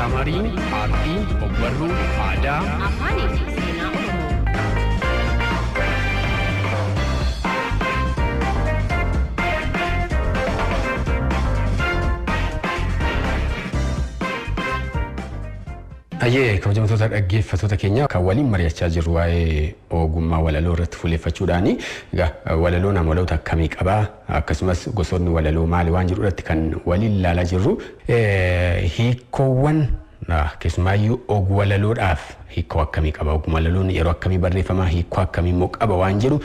Giraamarii, aartii, ogbarruu, aadaa, afaanii fi seenaa Oromoo. Hayyee, kabajamtoota dhaggeeffattoota keenya, kan waliin mari'achaa jirru waa'ee ogummaa walaloo irratti fuulleffachuudhaani. Egaa walaloon amaloota akkamii qabaa, akkasumas gosoonni walaloo maali waan jedhu irratti kan waliin ilaalaa jirru. Hiikkoowwan keessumaayyuu og-walaloodhaaf hiikkoo akkamii qaba, og-walaloon yeroo akkamii barreeffama, hiikkoo akkamii immoo qaba waan jedhu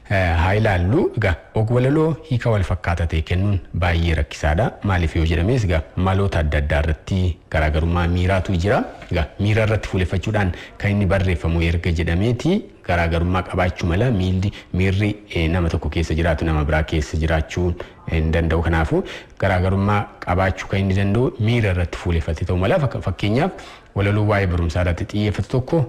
haa ilaallu. Egaa og-walaloo hiika wal fakkaataa ta'e kennuun baay'ee rakkisaadha. Maaliif yoo jedhames, egaa maloota adda addaa irratti garaagarummaa miiraatu jira. Egaa miira irratti fuulleffachuudhaan kan inni barreeffamu erga jedhameeti garaagarummaa qabaachuu mala. Miirri nama tokko keessa jiraatu nama biraa keessa jiraachuu hin danda'u. Kanaafuu garaagarummaa qabaachuu kan inni danda'u miira irratti fuulleffate ta'uu mala. Fakkeenyaaf, walaloo waa'ee barumsaa irratti xiyyeeffatu tokko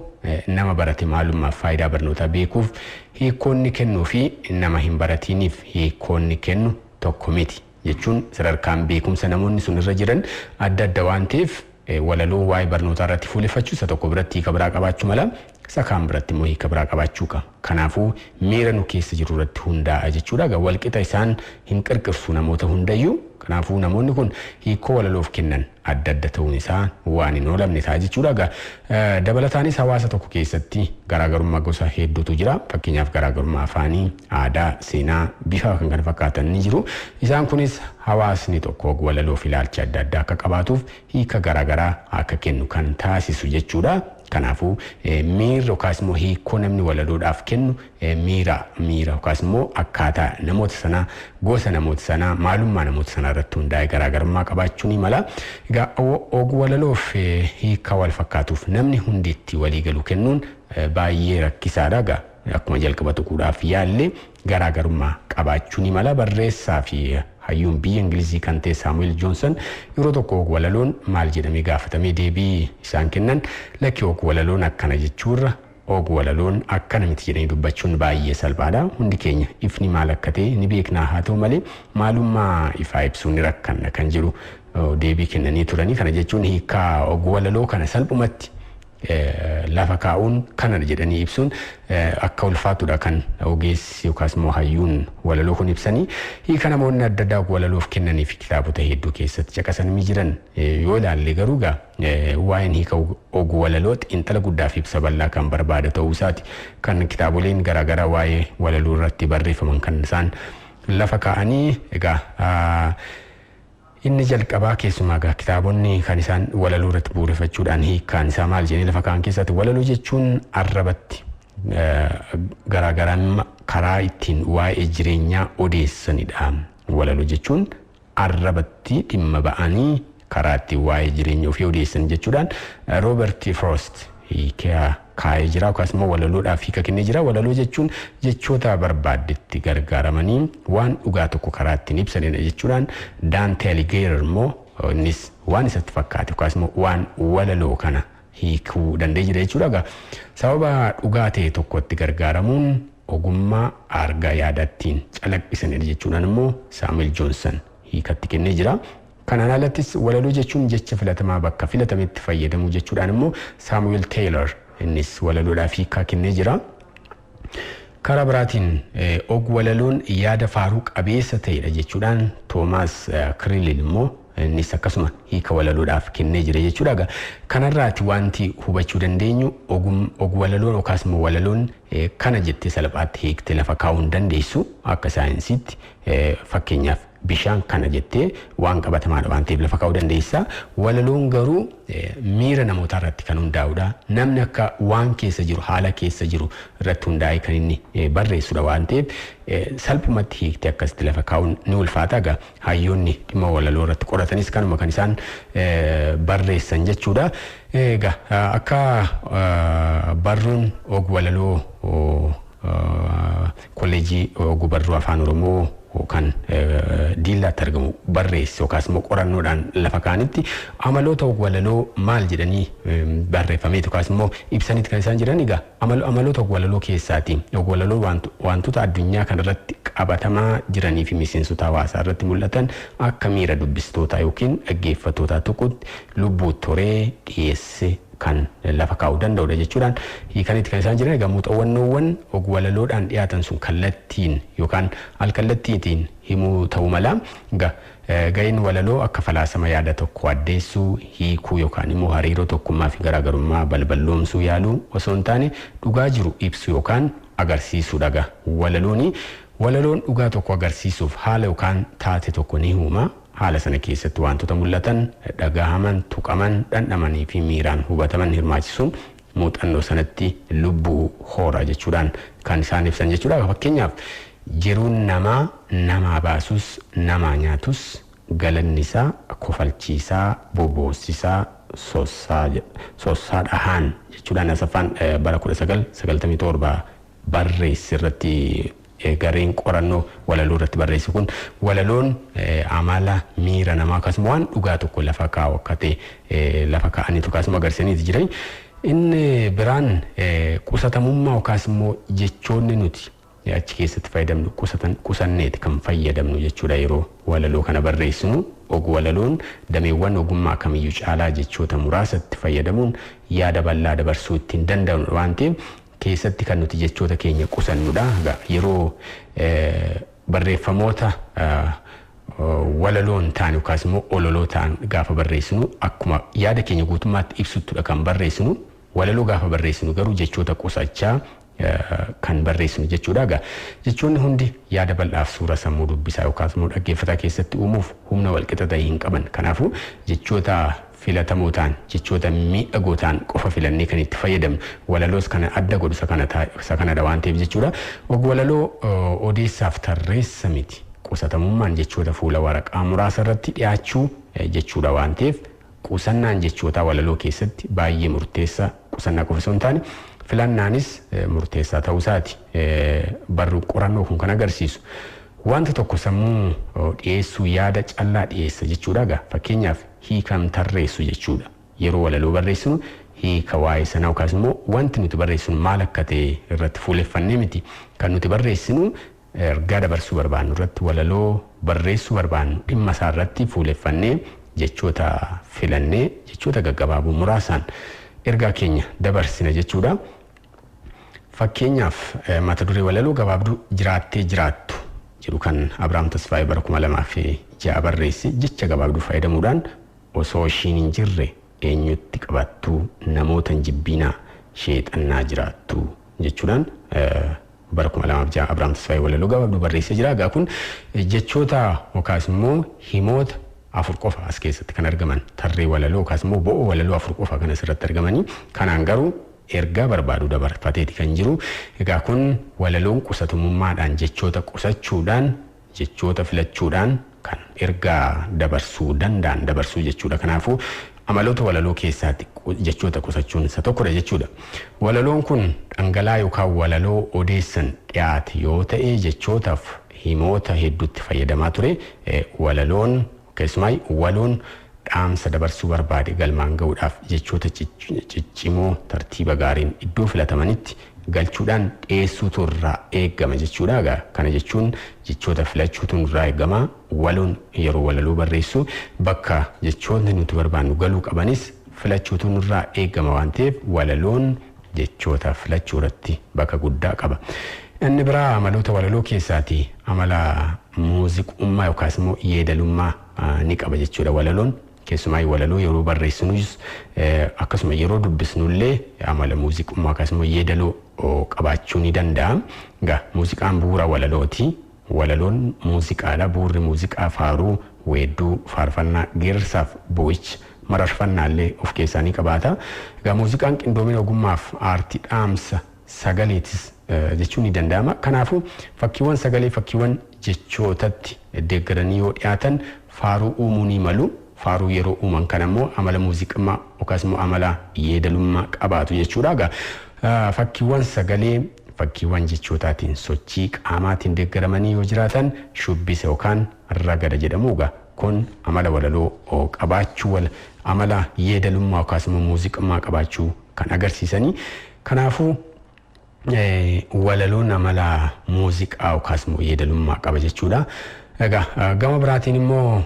nama barate maalummaaf faayidaa barnootaa beekuuf hiikkoonni kennuu fi nama hin baratiiniif hiikkoonni kennu tokko miti jechuun, sadarkaan beekumsa namoonni sun irra jiran adda adda waan ta'eef, walaloo waa'ee barnootaa irratti fuulleffachuu isa tokko biratti hiika biraa qabaachuu mala, isa kaan biratti immoo hiika biraa qabaachuu qaba. Kanaafuu miira nu keessa jiru irratti hundaa'a jechuudha. Egaa walqixa isaan hin qirqirsu namoota hundayyuu. Kanaafuu namoonni kun hiikoo walaloof kennan adda adda ta'uun isaa waan hin oolamne ta'a jechuudha. Egaa dabalataanis hawaasa tokko keessatti garaagarummaa gosa hedduutu jira. Fakkeenyaaf, garaagarummaa afaanii, aadaa, seenaa, bifa kan kana fakkaatan ni jiru. Isaan kunis hawaasni tokko walaloof ilaalcha adda addaa akka qabaatuuf hiika garaagaraa akka kennu kan taasisu jechuudha. Kanaafuu miirri yookaas immoo hiikoo namni walaloodhaaf kennu miira yookaas immoo akkaataa namoota sanaa, gosa namoota sanaa, maalummaa namoota sanaa irratti hundaa'ee garaagarummaa qabaachuu ni mala. Egaa og walaloof hiika wal fakkaatuuf namni hundi itti walii galu kennuun baay'ee rakkisaadha. Egaa akkuma jalqaba tuquudhaaf yaalle garaagarummaa qabaachuu ni mala. Barreessaa fi hayyuun biyya Ingilizii kan ta'e Saamu'eel Joonson yeroo tokko og walaloon maal jedhamee gaafatamee deebii isaan kennan, "Lakki, og walaloon akkana jechuurra og walaloon akkana miti jedhanii dubbachuun baay'ee salphaadha. Hundi keenya ifni maal akka ta'e ni beeknaa, haa ta'u malee maalummaa ifaa ibsuu ni rakkanna" kan jedhu deebii kennanii turanii. Kana jechuun hiikaa og walaloo kana salphumatti lafa kaa'uun, kana jedhanii ibsuun akka ulfaatudha kan ogeessi yookaas immoo hayyuun walaloo kun ibsanii. Hiika namoonni adda addaa walaloof kennanii fi kitaabota hedduu keessatti caqasanii jiran yoo ilaalle garuu, gaa waa'een hiika og walaloo xiinxala guddaa fi ibsa bal'aa kan barbaada ta'uu isaati kan kitaaboleen garaagaraa waa'ee walaloo irratti barreeffaman kan isaan lafa kaa'anii. Egaa inni jalqabaa, keessumaa egaa kitaabonni kan isaan walaloo irratti bu'uureffachuudhaan hiikkaan isaa maal jedhanii lafa kaa'an keessatti, walaloo jechuun arrabatti garaagaraan karaa ittiin waa'ee jireenyaa odeessanidha. Walaloo jechuun arrabatti dhimma ba'anii karaa ittiin waa'ee jireenya ofii odeessan jechuudhaan Roobert Frost hiikaa kaa'ee jira yookaas immoo walaloodhaaf hiika kennee jira. Walaloo jechuun jechoota barbaaddetti gargaaramanii waan dhugaa tokko karaa ittiin ibsanidha jechuudhaan Daante Alighieri immoo innis waan isatti fakkaate yookaas immoo waan walaloo kana hiikuu danda'ee jira jechuudha. Egaa sababa dhugaa ta'e tokkotti gargaaramuun ogummaa argaa yaadattiin calaqqisanidha jechuudhaan immoo Saamu'eel Joonsan hiikatti kennee jira. Kanaan alattis walaloo jechuun jecha filatamaa bakka filatametti fayyadamuu jechuudhaan immoo Saamu'eel Teelar innis walaloodhaaf hiikaa kennee jira. Karaa biraatiin og walaloon yaada faaruu qabeessa ta'edha jechuudhaan Toomaas Kiriilin immoo innis akkasuma hiika walaloodhaaf kennee jira jechuudha. Kanarraati wanti hubachuu dandeenyu, og walaloon yookaas immoo walaloon kana jettee salphaatti hiiktee lafa kaa'uu hin dandeessu akka saayinsiitti. Fakkeenyaaf, bishaan kana jettee waan qabatamaadha waan ta'eef lafa kaa'uu dandeessa. Walaloon garuu miira namootaa irratti kan hundaa'udha. Namni akka waan keessa jiru, haala keessa jiru irratti hundaa'ee kan inni barreessudha waan ta'eef, salphumatti hiiktee akkasitti lafa kaa'uun ni ulfaata. Egaa hayyoonni dhimma walaloo irratti qoratanis kanuma kan isaan barreessan jechuudha. Egaa akka barruun og walaloo kolleejii ogbarruu Afaan Oromoo kan Diillaatti argamu barreesse yookaas immoo qorannoodhaan lafa kaanitti amaloota ogwalaloo maal jedhanii barreeffameeti yookaas immoo ibsaniiti kan isaan jiran. Egaa amaloota ogwalaloo keessaati ogwalaloo wantoota addunyaa kanarratti qabatamaa jiranii fi miseensota hawaasaa irratti mul'atan akka miira dubbistootaa yookiin dhaggeeffattootaa tuqutti lubbuu toree dhiyeesse kan lafa kaa'uu danda'udha jechuudhaan hiikanitti kan isaan jiran. Egaa muuxannoowwan ogwalaloodhaan dhiyaatan sun kallattiin yookaan alkallattiitiin himuu ta'uu mala. Egaa ga'een walaloo akka falaasama yaada tokko addeessuu, hiikuu yookaan immoo hariiroo tokkummaa fi garaagarummaa balballoomsuu yaaluu osoo hin taane dhugaa jiru ibsu yookaan agarsiisuudha. Walalooni walaloon dhugaa tokko agarsiisuuf haala yookaan taate tokko ni uuma. Haala sana keessatti wantoota mul'atan, dhagahaman, tuqaman, dhandhamanii fi miiraan hubataman hirmaachisuun muuxannoo sanatti lubbuu hoora jechuudhaan kan isaan ibsan jechuudha. Fakkeenyaaf, jiruun namaa namaa baasus namaa nyaatus galanni isaa kofalchiisaa boboosisaa sossaa dhahaan jechuudhaan Asaffaan bara 1997 barreesse irratti gareen qorannoo walaloo irratti barreesse kun walaloon amala miira namaa akkasuma waan dhugaa tokko lafa kaa'u akka ta'e lafa kaa'aniitu akkasuma agarsiisaniiti jiran. Inni biraan qusatamummaa yookaas immoo jechoonni nuti achi keessatti fayyadamnu qusanneeti kan fayyadamnu jechuudha yeroo walaloo kana barreessinu. Walaloon dameewwan ogummaa kamiyyuu caalaa jechoota muraasatti fayyadamuun yaada bal'aa dabarsuu ittiin danda'u waan ta'eef keessatti kan nuti jechoota keenya qusannudha. Yeroo barreeffamoota walaloo hin taane yookaas immoo ololoo ta'an gaafa barreessinu akkuma yaada keenya guutummaatti ibsuttudha kan barreessinu. Walaloo gaafa barreessinu garuu jechoota qusachaa kan barreessinu jechuudha. Egaa jechoonni hundi yaada bal'aaf suura sammuu dubbisaa yookaas immoo dhaggeeffataa keessatti uumuuf humna walqixa ta'e hin qaban. Kanaafuu jechoota filatamoo ta'an, jechoota miidhagoo ta'an qofa filannee kan itti fayyadamnu. Walaloos kana adda godhu isa kanadha waan ta'eef jechuudha. Walaloo odeessaaf tarreessa miti. Qusatamummaan jechoota fuula waraqaa muraasa irratti dhiyaachuu jechuudha waan ta'eef qusannaan jechoota walaloo keessatti baay'ee murteessaa, qusannaa qofa osoo hin taane filannaanis murteessaa ta'uu isaati. Barruu qorannoo kun kan agarsiisu. Wanta tokko sammuu dhiyeessuu yaada callaa dhiyeessa jechuudha. Egaa fakkeenyaaf hiikan tarreessu jechuudha. Yeroo walaloo barreessinu hiika waa'ee sanaa yookaas immoo wanti nuti barreessinu maal akka ta'e irratti fuuleffannee miti. Kan nuti barreessinu ergaa dabarsuu barbaannu irratti, walaloo barreessuu barbaannu dhimma isaa irratti fuuleffannee jechoota filannee jechoota gaggabaaboo muraasaan ergaa keenya dabarsina jechuudha. Fakkeenyaaf, mata duree walaloo gabaabduu "Jiraattee jiraattu" jedhu kan Abiraam Tasfaayee bara 2006 barreesse jecha gabaabduu fayyadamuudhaan "Osoo ishiin hin jirre eenyutti qabattuu, namoota hin jibbiinaa, sheexannaa jiraattu" jechuudhaan bara 2006 Abiraam Tasfaayee walaloo gabaabduu barreessee jira. Egaa kun jechoota yookaas immoo himoota afur qofa as keessatti kan argaman, tarree walaloo yookaas immoo bo'oo walaloo afur qofa kan asirratti argamanii, kanaan garuu ergaa barbaadu dabarfateeti kan jiru. Egaa kun walaloon qusatumummaadhaan, jechoota qusachuudhaan, jechoota filachuudhaan kan ergaa dabarsuu danda'an dabarsuu jechuudha. Kanaafuu amaloota walaloo keessaatti jechoota qusachuun isa tokkodha jechuudha. Walaloon kun dhangala'aa yookaan walaloo odeessan dhiyaate yoo ta'e jechootaaf himoota hedduutti fayyadamaa ture. Walaloon keessumaa waloon dhaamsa dabarsuu barbaade galmaan ga'uudhaaf jechoota ciccimoo tartiiba gaariin iddoo filatamanitti galchuudhaan dhiyeessuutu irraa eegama jechuudha. Egaa kana jechuun jechoota filachuutu irraa eegama. Waloon yeroo walaloo barreessu bakka jechoonni nuti barbaannu galuu qabanis filachuutu nurraa eegama waan ta'eef walaloon jechoota filachuu irratti bakka guddaa qaba. Inni biraa amaloota walaloo keessaati amala muuziqummaa yookaas immoo yeedalummaa ni qaba jechuudha walaloon. Keessumaa walaloo yeroo barreessinus akkasuma yeroo dubbisnullee amala muuziqummaa yookaas immoo yeedaloo qabaachuu ni danda'a. Egaa muuziqaan bu'uura walalooti. Walaloon muuziqaadha. Bu'uurri muuziqaa faaruu, weedduu, faarfannaa, geerarsaaf boo'icha, mararfannaallee of keessaa ni qabaata. Egaa muuziqaan qindoomina ogummaaf aartii dhaamsa sagaleetis jechuun ni danda'ama. Kanaafuu fakkiiwwan sagalee fakkiiwwan jechootatti deeggaranii yoo dhiyaatan faaruu uumuu ni malu. Faaruu yeroo uuman kana immoo amala muuziqummaa yookaas immoo amala yeedalummaa qabaatu jechuudha. Egaa fakkiiwwan sagalee Fakkiiwwan jechootaatiin sochii qaamaatiin deeggaramanii yoo jiraatan shubbisa yookaan ragada jedhamu. Egaa kun amala walaloo qabaachuu, wal amala yeedalummaa yookaas immoo muuziqummaa qabaachuu kan agarsiisanii. Kanaafuu walaloon amala muuziqaa yookaas immoo yeedalummaa qaba jechuudha. Egaa gama biraatiin immoo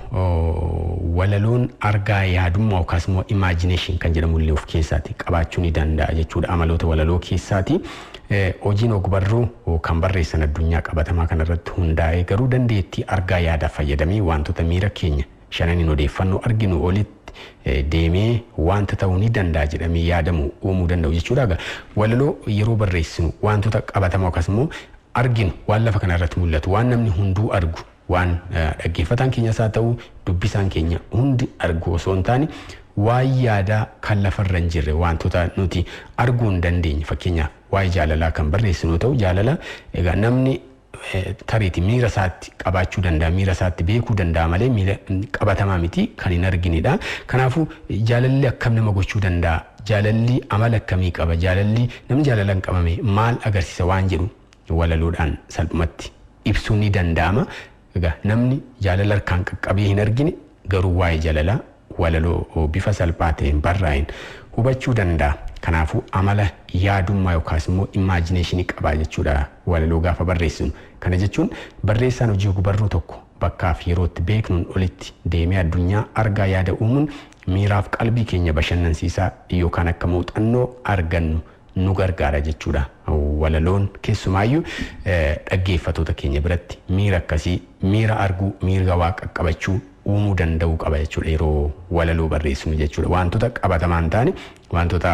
walaloon argaa yaadummaa yookaas immoo imagination kan jedhamu illee of keessaatti qabaachuu ni danda'a jechuudha amaloota walaloo keessaati. Hojiin ogbarruu kan barreessan addunyaa qabatamaa kanarratti hundaa'ee garuu dandeettii argaa yaadaa fayyadamee wantoota miira keenya shananiin odeeffannoo arginu olitti deemee wanta ta'uu ni danda'a jedhamee yaadamu uumuu danda'u jechuudha. Egaa walaloo yeroo barreessinu wantoota qabatamaa yookaas immoo arginu, waan lafa kanarratti mul'atu, waan namni hunduu argu, waan dhaggeeffataan keenyas haa ta'u dubbisaan keenya hundi argu osoo hin taane, waan yaadaa kan lafarra hin jirre, wantoota nuti arguu hin dandeenye. Fakkeenyaaf, waa'ee jaalalaa kan barreessinu ta'u, jaalala egaa namni tariiti miira isaatti qabaachuu danda'a, miira isaatti beekuu danda'a malee miira qabatamaa miti, kan hin arginedha. Kanaafuu jaalalli akkam nama gochuu danda'a? Jaalalli amala akkamii qaba? Jaalalli, namni jaalalaan qabame maal agarsiisa waan jedhu walaloodhaan salphumatti ibsuun ni danda'ama. Egaa namni jaalala harkaan qaqqabee hin argine garuu waa'ee jaalalaa walaloo bifa salphaa ta'een barraa'een hubachuu danda'a. Kanaafuu amala yaadummaa yookaas immoo imagination qabaa jechuudha walaloo gaafa barreessinu. Kana jechuun barreessaan hojii ogbarruu tokko bakkaa fi yerootti beeknuun olitti deemee addunyaa argaa yaada uumuun miiraaf qalbii keenya bashannansiisaa yookaan akka muuxannoo argannu nu gargaara jechuudha. Walaloon keessumaayyuu dhaggeeffatoota keenya biratti miira akkasii, miira arguu, miira waa qaqqabachuu uumuu danda'uu qaba jechuudha yeroo walaloo barreessinu jechuudha. Wantoota qabatamaa hin taane, wantoota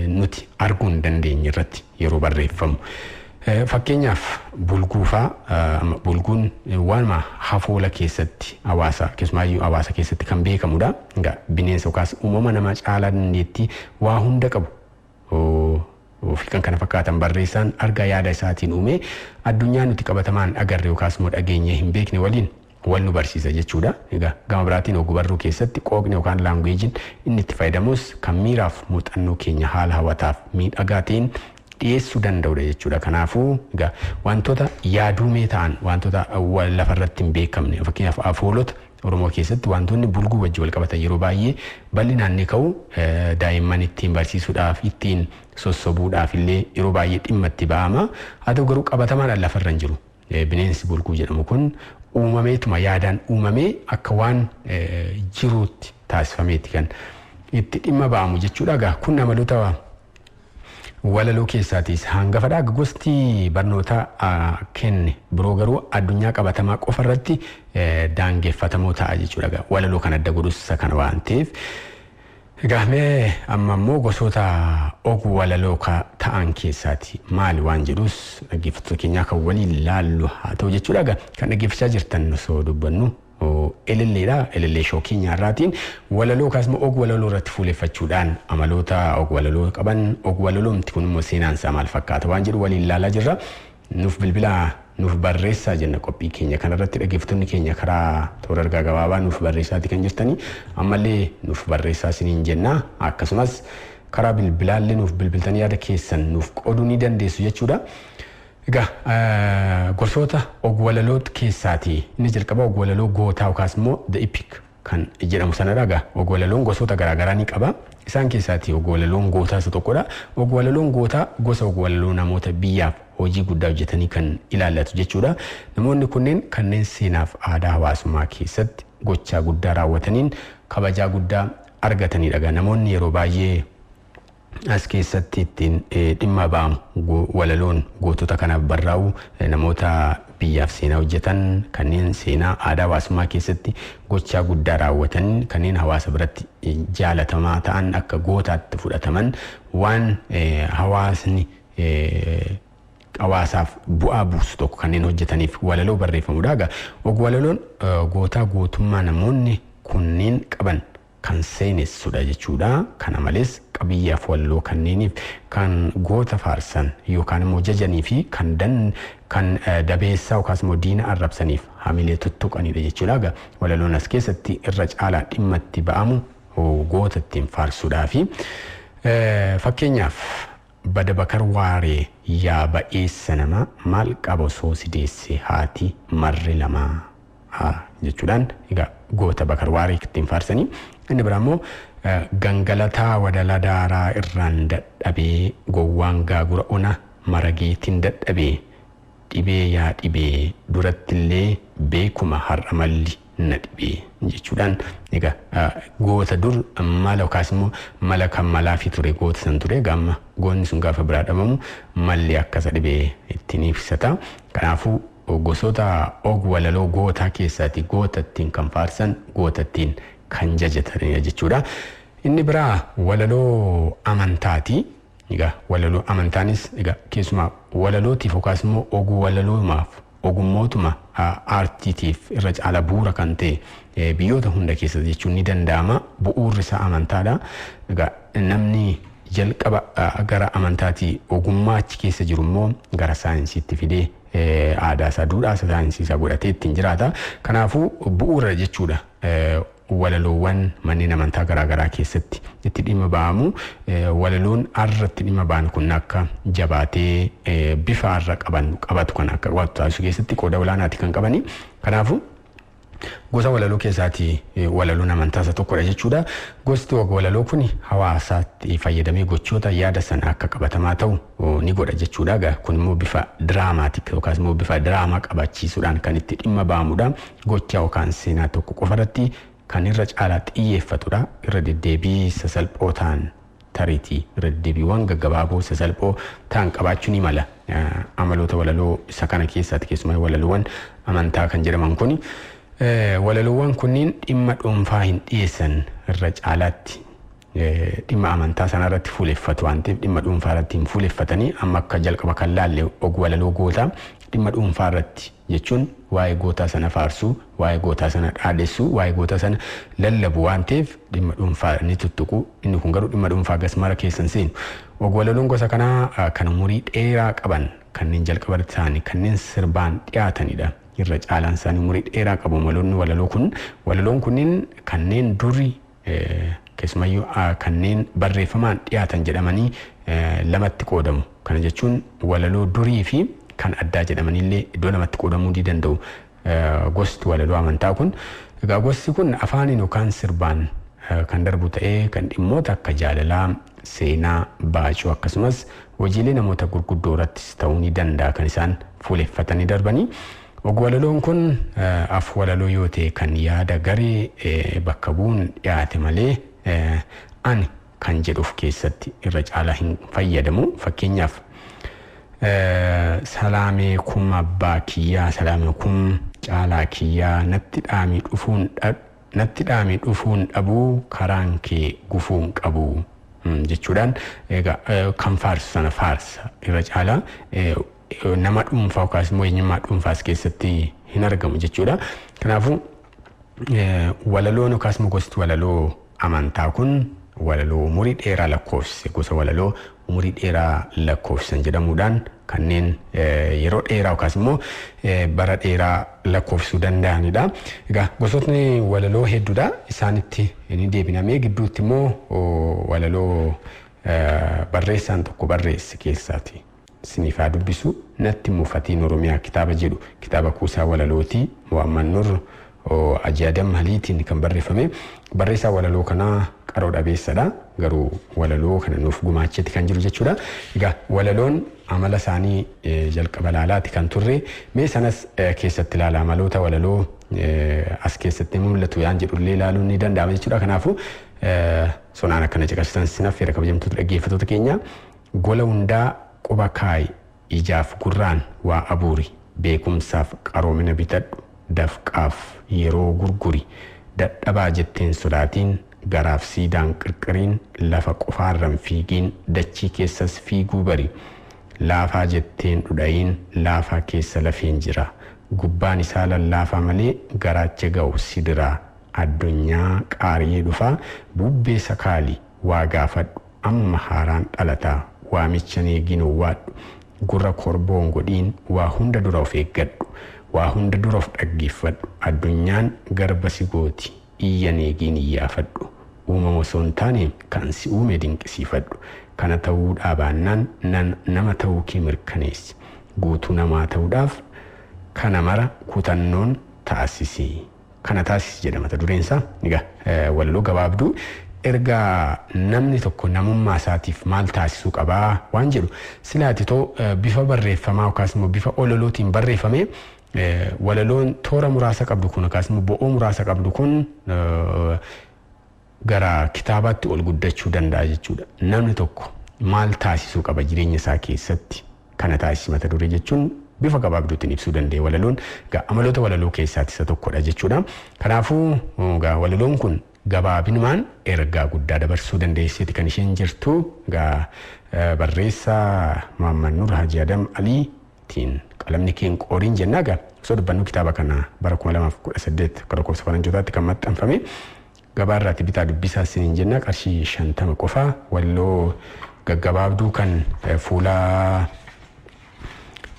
nuti arguu hin dandeenye irratti yeroo barreeffamu. Fakkeenyaaf bulguufaa, bulguun waanuma hafoola keessatti, hawaasa keessumaayyuu hawaasa keessatti kan beekamudha. Egaa bineensa yookaas uumama nama caalaa dandeettii waa hunda qabu fi kan kana fakkaatan barreessaan argaa yaada isaatiin uumee addunyaa nuti qabatamaan agarre yookaas immoo dhageenyee hin beekne waliin wal nu barsiisa jechuudha. Egaa gama biraatiin ogbarruu keessatti qooqni yookaan languageiin inni itti fayyadamus kan miiraaf muuxannoo keenya haala hawwataaf miidhagaa ta'een dhiyeessuu danda'udha jechuudha. Kanaafuu egaa wantoota yaaduumee ta'an, wantoota lafarratti hin beekamne, fakkeenyaaf afoolota Oromoo keessatti wantoonni bulguu wajji wal qabatan yeroo baay'ee bal'inaan ni ka'u. Daa'imman ittiin barsiisuudhaaf, ittiin sossobuudhaaf illee yeroo baay'ee dhimma itti ba'ama. Haa ta'u garuu qabatamaadhaan lafarra hin jiru. Bineensi bulguu jedhamu kun uumameetuma yaadaan uumamee akka waan jiruutti taasifameeti kan itti dhimma ba'amu jechuudha. Egaa kun amaloota walaloo keessaatiis hangafadha. Gosti barnoota kenne biroo garuu addunyaa qabatamaa qofa irratti daangeffatamoo ta'a jechuudha. Walaloo kan adda godhus isa kana waan ta'eef. Egaa mee amma immoo gosoota og walaloo ta'an keessaati maali waan jedhus dhaggeeffattoota keenyaa kan waliin laallu haa ta'u jechuudha. Egaa kan dhaggeeffachaa jirtan osoo dubbannu elelleedha. Elellee show keenya irraatiin walaloo akkasumas og walaloo irratti fuuleffachuudhaan amaloota og walaloo qaban, og walaloomti kun immoo seenaan isaa maal fakkaata waan jedhu waliin ilaalaa jirra. Nuuf bilbilaa, nuuf barreessaa jenna. Qophii keenya kanarratti dhaggeeffattoonni keenya karaa toora ergaa gabaabaa nuuf barreessaati kan jirtanii, ammallee nuuf barreessaa isiniin jenna. Akkasumas karaa bilbilaallee nuuf bilbiltanii yaada keessan nuuf qooduu ni dandeessu jechuudha. Egaa gosoota ogwalaloo keessaati inni jalqaba ogwalaloo gootaa yookaas immoo the epic kan jedhamu sanadha. Egaa ogwalaloon gosoota garaagaraa ni qaba. Isaan keessaati ogwalaloon gootaa isa tokkodha. Ogwalaloon gootaa gosa ogwalaloo namoota biyyaaf hojii guddaa hojjetanii kan ilaallatu jechuudha. Namoonni kunneen kanneen seenaaf aadaa hawaasummaa keessatti gochaa guddaa raawwataniin kabajaa guddaa argatanidha. Egaa namoonni yeroo baay'ee as keessatti ittiin dhimma ba'amu, walaloon gootota kanaaf barraa'u, namoota biyyaaf seenaa hojjetan, kanneen seenaa aadaa hawaasummaa keessatti gochaa guddaa raawwatan, kanneen hawaasa biratti jaalatamaa ta'an, akka gootaatti fudhataman, waan hawaasni hawaasaaf bu'aa buusu tokko kanneen hojjetaniif walaloo barreeffamudha. Egaa ogwalaloon gootaa gootummaa namoonni kunneen qaban kan seenessudha jechuudha. Kana malees qabiyyaaf walaloo kanneeniif kan goota faarsan yookaan immoo jajanii fi kan dan kan dabeessaa yookaas immoo diina arrabsaniif hamilee tuttuqanidha jechuudha. Egaa walaloon as keessatti irra caalaa dhimma itti ba'amu goota ittiin faarsuudhaafi. Fakkeenyaaf Bada Bakar Waaree yaa ba'eessa namaa, maal qaba osoo si deesse haati marri lamaa jechuudhaan egaa goota Bakar Waaree ittiin faarsanii. Inni biraa immoo gangalataa wadala daaraa irraan dadhabee, gowwaan gaagura ona marageetiin dadhabee, dhibee yaa dhibee durattillee beekuma har'a malli na dhibee jechuudhaan egaa goota dur mala yookaas immoo mala kan malaafi ture goota san ture, gaamma goonni sun gaafa biraa dhabamu malli akkasa dhibee ittiin ibsata. Kanaafuu gosoota og walaloo gootaa keessaati goota ittiin kan faarsan, goota ittiin kan jajatanidha jechuudha. Inni biraa walaloo amantaati. Egaa walaloo amantaanis egaa keessumaa walalootiif yookaas immoo oguu walaloomaaf ogummootuma aartiitiif irra caala bu'uura kan ta'e biyyoota hunda keessatti jechuun ni danda'ama. Bu'uurri isaa amantaadha. Egaa namni jalqaba gara amantaatii ogummaa achi keessa jiru immoo gara saayinsiitti fidee aadaa isaa, duudhaa isaa, saayinsii isaa godhatee ittiin jiraata. Kanaafuu bu'uura jechuudha. Walaloowwan manneen amantaa garaagaraa keessatti itti dhimma ba'amu, walaloon arratti dhimma ba'an kun akka jabaatee bifa arra qaban qabatu kan akka qabatu taasisuu keessatti qooda olaanaati kan qabani. Kanaafuu gosa walaloo keessaati walaloon amantaa isa tokkodha jechuudha. Gosti walaloo kun hawaasaatti fayyadamee gochoota yaada sana akka qabatamaa ta'u ni godha jechuudha. Egaa kun immoo bifa diraamaatik yookaas immoo bifa diraamaa qabachiisuudhaan kan itti dhimma ba'amudha. Gocha yookaan seenaa tokko qofarratti kan irra caalaa xiyyeeffatudha. Irra deddeebii sasalphoo ta'an, tariitii irra deddeebiiwwan gaggabaaboo sasalphoo ta'an qabaachuu ni mala. Amaloota walaloo isa kana keessaati keessumaa walaloowwan amantaa kan jedhaman kuni. Walaloowwan kunniin dhimma dhuunfaa hin dhiyeessan, irra caalaatti dhimma amantaa sana irratti fuuleffatu waan ta'eef dhimma dhuunfaa irratti hin fuuleffatanii. Amma akka jalqaba kan laalle og walaloo gootaa dhimma dhuunfaa irratti jechuun waa'ee gootaa sana faarsuu, waa'ee gootaa sana dhaadhessuu, waa'ee gootaa sana lallabu waan ta'eef dhimma dhuunfaa ni tuttuqu. Inni kun garuu dhimma dhuunfaa gas mara keessan seenu. Og walaloon gosa kanaa kan umurii dheeraa qaban, kanneen jalqaba irratti ta'anii kanneen sirbaan dhiyaatanidha. Irra caalaan isaanii umurii dheeraa qabu maloonni walaloo kun. Walaloon kunniin kanneen duri keessumayyuu kanneen barreeffamaan dhiyaatan jedhamanii lamatti qoodamu. Kana jechuun walaloo durii fi kan addaa jedhamaniillee iddoo lamatti qoodamuu ni danda'u. Gosti walaloo amantaa kun egaa gosti kun afaaniin yookaan sirbaan kan darbu ta'ee kan dhimmoota akka jaalalaa, seenaa, baacuu akkasumas hojiilee namoota gurguddoo irrattis ta'uu ni danda'a kan isaan fuuleffatanii darbanii. Og-walaloon kun af-walaloo yoo ta'e kan yaada garee bakka bu'uun dhiyaate malee ani kan jedhuuf keessatti irra caalaa hin fayyadamu. Fakkeenyaaf, salaamee kum abbaa kiyyaa, salaamee kum caalaa kiyyaa, natti dhaamii dhufuun dhabuu, karaan kee gufuun qabu jechuudhaan egaa kan faarsu sana faarsa, irra caalaa nama dhuunfaa yookaas immoo eenyummaa dhuunfaas keessatti hin argamu jechuudha. Kanaafuu walaloon yookaas immoo gosti walaloo amantaa kun walaloo umurii dheeraa lakkoofsise, gosa walaloo umurii dheeraa lakkoofsisan jedhamuudhaan kanneen yeroo dheeraa yookaas immoo bara dheeraa lakkoofsisuu danda'anidha. Egaa gosootni walaloo hedduudha. Isaanitti ni deebinamee gidduutti immoo walaloo barreessaan tokko barreesse keessaati isiniif haa dubbisu. Natti Mufatiin Oromiyaa kitaaba jedhu, kitaaba kuusaa walalootii Muhammad Nur Ajaadam Haliitiin kan barreeffame. Barreessaa walaloo kanaa qaroo dhabeessadha. Garuu walaloo kana nuuf gumaacheeti kan jiru jechuudha. Egaa walaloon amala isaanii jalqaba laalaati kan turre. Mee sanas keessatti ilaala, amaloota walaloo as keessatti mul'atu yaan jedhullee ilaaluun ni danda'ama jechuudha. Kanaafuu sonaan akkana caqasitan sinaffeera, kabajamtoota dhaggeeffattoota keenya. Gola hundaa quba kaayi, ijaaf gurraan waa abuuri, beekumsaaf qaroomina bitadhu, dafqaaf yeroo gurguri, dadhabaa jetteen sodaatiin, garaaf siidaan qirqiriin, lafa qofaarran fiigiin, dachii keessas fiiguu bari, laafaa jetteen dhudha'iin, laafaa keessa lafeen jira, gubbaan isaa lallaafaa malee garaacha ga'u sidiraa, addunyaa qaariyee dhufaa, bubbee sakaali, waa gaafadhu, amma haaraan dhalataa, waamicha neegiin owwaadhu, gurra korboon godhiin, waa hunda dura of eeggadhu, waa hunda dura of dhaggeeffadhu, addunyaan garba si gooti, iyya neegiin iyyaafadhu. Uumama osoo hin taane kan si uume dinqisiifadhu. Kana ta'uu dhaabaannaan nama ta'uu kee mirkaneessi. Guutuu namaa ta'uudhaaf kana mara kutannoon taasisi. Kana taasisi jedha mata dureen isaa. Egaa walaloo gabaabduu erga namni tokko namummaa isaatiif maal taasisuu qabaa waan jedhu silaati too bifa barreeffamaa yookaas immoo bifa ololootiin barreeffame, walaloon toora muraasa qabdu kun yookaas immoo bo'oo muraasa qabdu kun gara kitaabaatti ol guddachuu danda'a jechuudha. Namni tokko maal taasisuu qaba jireenya isaa keessatti, kana taasisi mata duree jechuun bifa gabaabduutiin ibsuu danda'e. Walaloon amaloota walaloo keessaati isa tokkodha jechuudha. Kanaafuu egaa walaloon kun gabaabinumaan ergaa guddaa dabarsuu dandeesseeti kan isheen jirtu. Egaa barreessaa Muhammad Nur Haji Adam Aliitiin qalamni keen qooriin jennaa. Egaa osoo dubbannu kitaaba kana bara 2018 akka lakkoofsa faranjootaatti kan maxxanfame, gabaarraatti bitaa dubbisaa isiniin jenna. Qarshii 50 qofa. Walaloo gaggabaabduu kan fuula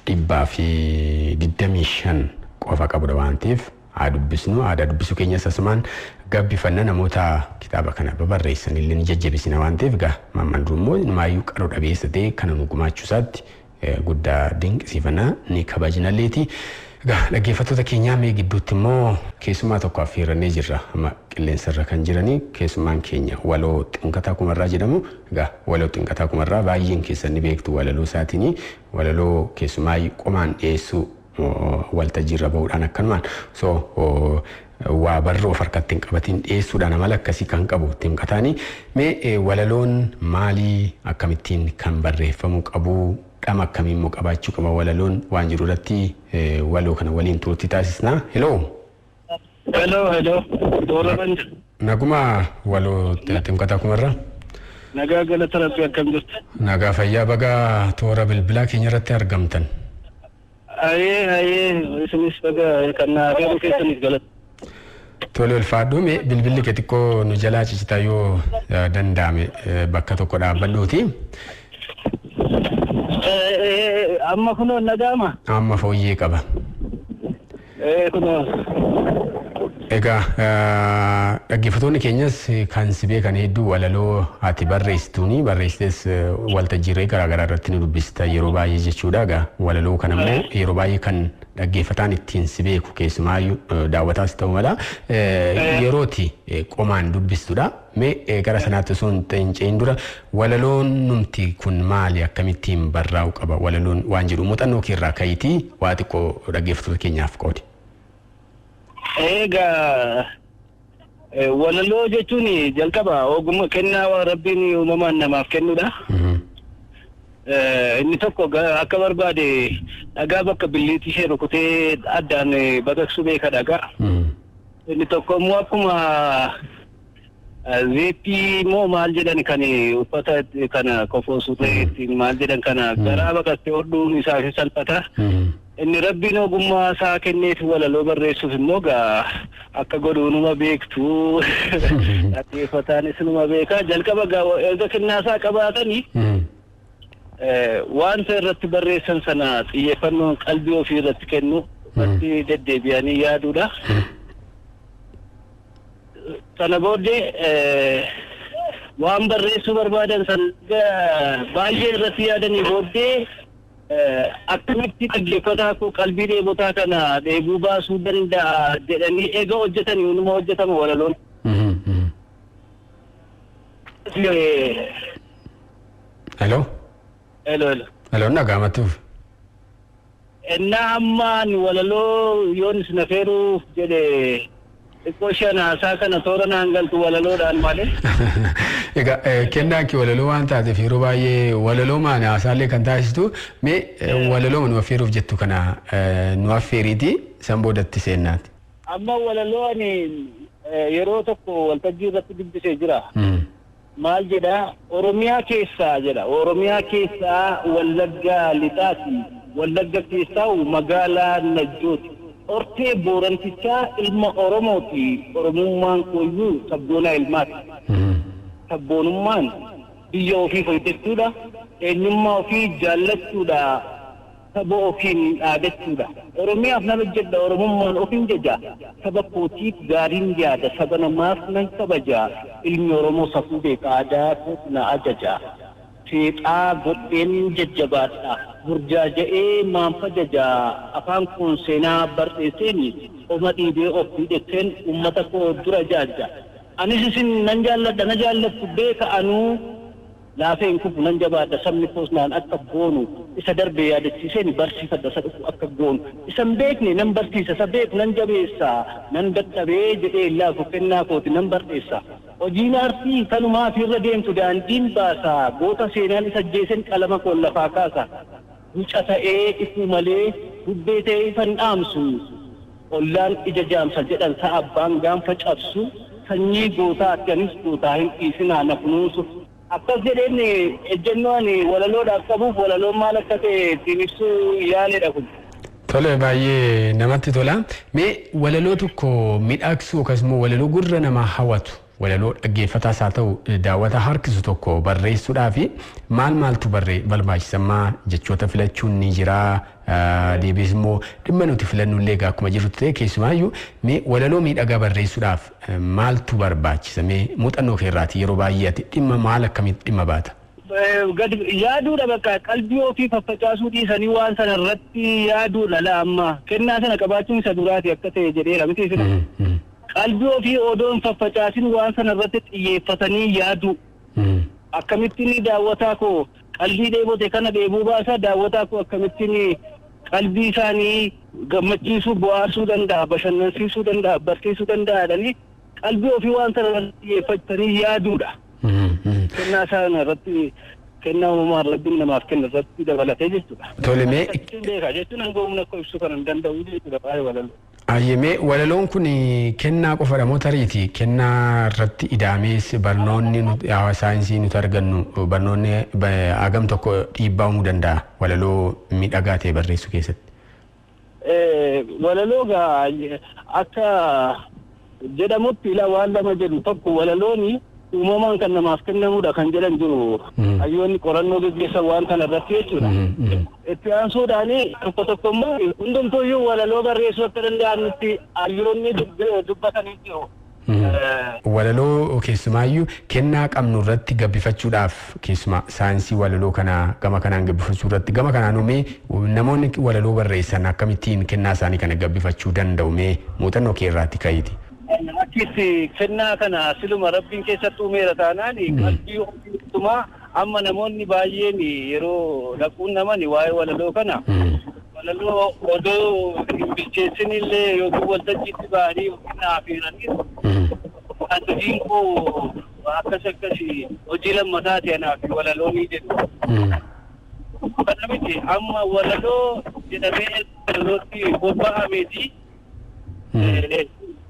125 qofa qabudha waan ta'eef haa dubbisnu. Aadaa dubbisuu keenyas asumaan gabbifanna, namoota kitaaba kana babarreessan illee ni jajjabisina waan ta'eef. Egaa Maamman immoo inumaayyuu qaroo dhabeessa ta'e kana nu gumaachuu isaatti guddaa dinqisiifannaa, ni kabajnalleeti. Egaa dhaggeeffattoota keenyaa, mee gidduutti immoo keessumaa tokko affeerrannee jirra. Amma qilleensarra kan jiranii keessummaan keenya Waloo Xinqataa Kumarraa jedhamu. Egaa Waloo Xinqataa Kumarraa baay'een keessan ni beektu walaloo isaatiin, walaloo keessumaa qomaan dhiyeessuu, waltajjiirra bahuudhaan akkanumaan so waa barruu of harkatti hin qabatiin dhiyeessuudhaan amala akkasii kan qabu Xinqataani. Mee walaloon maalii, akkamittiin kan barreeffamuu qabu, dhama akkamii immoo qabaachuu qaba walaloon waan jiru irratti waloo kana waliin turtii taasisna. Hello. Hello, hello. Toora kan jiru. Naguma, Waloo Xinqataa Kumarraa. Nagaa, galata Rabbii, akkam jirtu? Nagaa, fayyaa, baga toora bilbilaa keenya irratti argamtan. Ayee, ayee, isinis baga kan na afeeruu keessaniif galata. Tole, ulfaadhu. Mee bilbilli kee xiqqoo nu jalaa cicitaa, yoo danda'ame bakka tokko dhaabbadhuuti. Amma kunoo nagaama. Amma fooyyee qaba. Kunoo. Egaa dhaggeeffattoonni keenyas kan si beekan hedduu walaloo ati barreessituuni, barreessites waltajjiiree garaagaraa irratti ni dubbista yeroo baay'ee jechuudha. Egaa walaloo kana immoo yeroo baay'ee kan dhaggeeffataan ittiin si beeku, keessumaayyuu daawwataas ta'uu mala, yerooti qomaan dubbistudha. Mee gara sanaatti osoo hin ce'in dura walaloon numti kun maali, akkamittiin barraa'uu qaba walaloon waan jedhu muuxannoo keerraa ka'iitii waa xiqqoo dhaggeeffattoota keenyaaf qoodi. Egaa walaloo jechuun jalqaba ogummaa kennaa waan Rabbiin uumamaan namaaf kennudha. Inni tokko akka barbaade dhagaa bakka billiitii ishee rukutee addaan baqaqsuu beeka dhagaa. Inni tokko immoo akkuma zeeppii immoo maal jedhan, kan uffata kana kofoo surree ittiin maal jedhan kana garaa baqaqsee hodhuun isaaf salphata. Inni Rabbiin ogummaa isaa kenneef walaloo barreessuuf immoo gaa akka godhu numa beektu, dhaggeeffataanis numa beeka. Jalqaba gaa erga kennaa isaa qabaatanii wanta irratti barreessan sana xiyyeeffannoon qalbii ofii irratti kennu, irratti deddeebi'anii yaaduudha. Sana booddee waan barreessuu barbaadan sana baay'ee irratti yaadanii booddee, akkamitti dhaggeeffataa koo qalbii dheebotaa kana dheebuu baasuu danda'a jedhanii eega hojjetanii hunuma hojjetama walaloon. Hello. Hello, hello. Hello, nagaa matuuf. Ennaa ammaan walaloo yoon isin afeeruuf jedhe xiqqoo shan haasaa kana toora naan galtu walaloodhaan malee. Egaa kennaan kee walaloo waan taateef yeroo baay'ee walaloo maana haasaallee kan taasistu. Mee walaloo nu affeeruuf jettu kana nu affeeriiti, san boodatti seennaati. Amma walaloo ani yeroo tokko waltajjii irratti dubbisee jira. Maal jedha? Oromiyaa keessaa jedha. Oromiyaa keessaa Wallaggaa Lixaati. Wallagga keessaa magaalaa Najjooti. Hortee Boorantichaa ilma Oromooti. Oromummaan kooyyuu sabboonaa ilmaati. Sabboonummaan biyya ofiif hojjechuudha. Eenyummaa ofii jaallachuudha. Saba ofiin dhaadachuudha. Oromiyaaf nan hojjedha, Oromummaan ofiin jaja. Saba kootiif gaariin yaada, saba namaaf nan kabaja. Ilmi Oromoo safuu beeka, aadaa kootu na ajaja. Seexaa godheen jajjabaadha. Burjaaja'ee maanfa jaja. Afaan koon seenaa barreesseen oma dhiibee of hidhetteen uummata koo dura jaajja. Anis isin nan jaalladha, na jaallattu beeka anuu. Laafee hin kufu, nan jabaadha, sabni koos naan akka boonu. Isa darbe yaadachiiseen barsiifadha, isa dhufu akka goonu. Isa hin beekne nan barsiisa, isa beeku nan jabeessa. Nan dadhabee jedhee hin laafu, kennaa kooti nan barreessa. Hojiin aartii kanumaaf irra deemtu daandiin baasa. Goota seenaan isa ajjeesen qalama koon lafaa kaasa. Guca ta'ee ifuu malee bubbee ta'ee ifa hin dhaamsu. Ollaan ija jaamsa jedhan sa'a abbaan gaanfa cabsu. Sanyii gootaa ati anis gootaa hin dhiisinaa na kunuunsu. Akkas jedheen ejjennoo ani walaloodhaaf qabuuf walaloon maal akka ta'e ittiin ibsuu yaaledha kun. Tole, baay'ee namatti tola. Mee walaloo tokko miidhagsuu yookaas immoo walaloo gurra namaa hawwatu, walaloo dhaggeeffataas haa ta'u daawwataa harkisu tokko barreessuudhaaf maal maaltu barree barbaachisa? Ammaa jechoota filachuun ni jira. Deebiis immoo dhimma nuti filannu illee egaa akkuma jirutti ta'e, keessumaayyuu mee walaloo miidhagaa barreessuudhaaf maaltu barbaachisa? Mee muuxannoo keerraati yeroo baay'ee ati dhimma maal akkamitti dhimma baata? Gad yaaduudha, bakka qalbii ofii faffacaasuu dhiisanii waan sana irratti yaaduudha. La amma kennaa sana qabaachuun isa duraati akka ta'e jedheera miti isin. Qalbii ofii odoo hin faffacaasin waan sana irratti xiyyeeffatanii yaaduu. Akkamittiin daawwataa koo qalbii dheebote kana dheebuu baasa, daawwataa koo akkamittiin qalbii isaanii gammachiisuu, bohaarsuu danda'a, bashannansiisuu danda'a, barsiisuu danda'a jedhanii qalbii ofii waan sana irratti xiyyeeffatanii yaaduudha. Kennaa sana irratti, kennaa uumamaan Rabbiin namaaf kennu irratti dabalatee jechuudha. Tole, mee Akkasittiin beeka jechuun hanga humna koo ibsuu kan hin danda'u jechuudha baay'ee walaloo. Ayyemee, walaloon kun kennaa qofadha moo tariiti kennaa irratti ida'amees barnoonni nuti saayinsii nuti argannu, barnoonni hagam tokko dhiibbaa uumuu danda'a walaloo miidhagaa ta'e barreessuu keessatti? Walaloo gaa akka jedhamutti ila waan lama jedhu. Tokko, walalooni uumamaan kan namaaf kennamudha kan jedhan jiru. Hayyoonni qorannoo gaggeessan waan kana irratti jechuudha. Itti aansuudhaan tokko tokko immoo hundumtuuyyuu walaloo barreessuu akka danda'anitti hayyoonni dubbatanii jiru. Walaloo keessumaayyuu kennaa qabnu irratti gabbifachuudhaaf, keessumaa saayinsii walaloo kana gama kanaan gabbifachuu irratti, gama kanaan mee namoonni walaloo barreessan akkamittiin kennaa isaanii kana gabbifachuu danda'u? Mee muuxannoo kee irraatti ka'iiti. Akkitti kennaa kana siluma Rabbiin keessatti uumeera taanaan qalbii ofiitumaa amma namoonni baay'een yeroo dhaquun namani waa'ee walaloo kana walaloo odoo hin bilcheessin illee yookiin waltajjiitti ba'anii yookiin afeeranii kan hojiin koo akkas akkasi, hojii lammataati anaaf walaloo ni jedhu. Kana miti, amma walaloo jedhamee walalootti bobba'ameeti.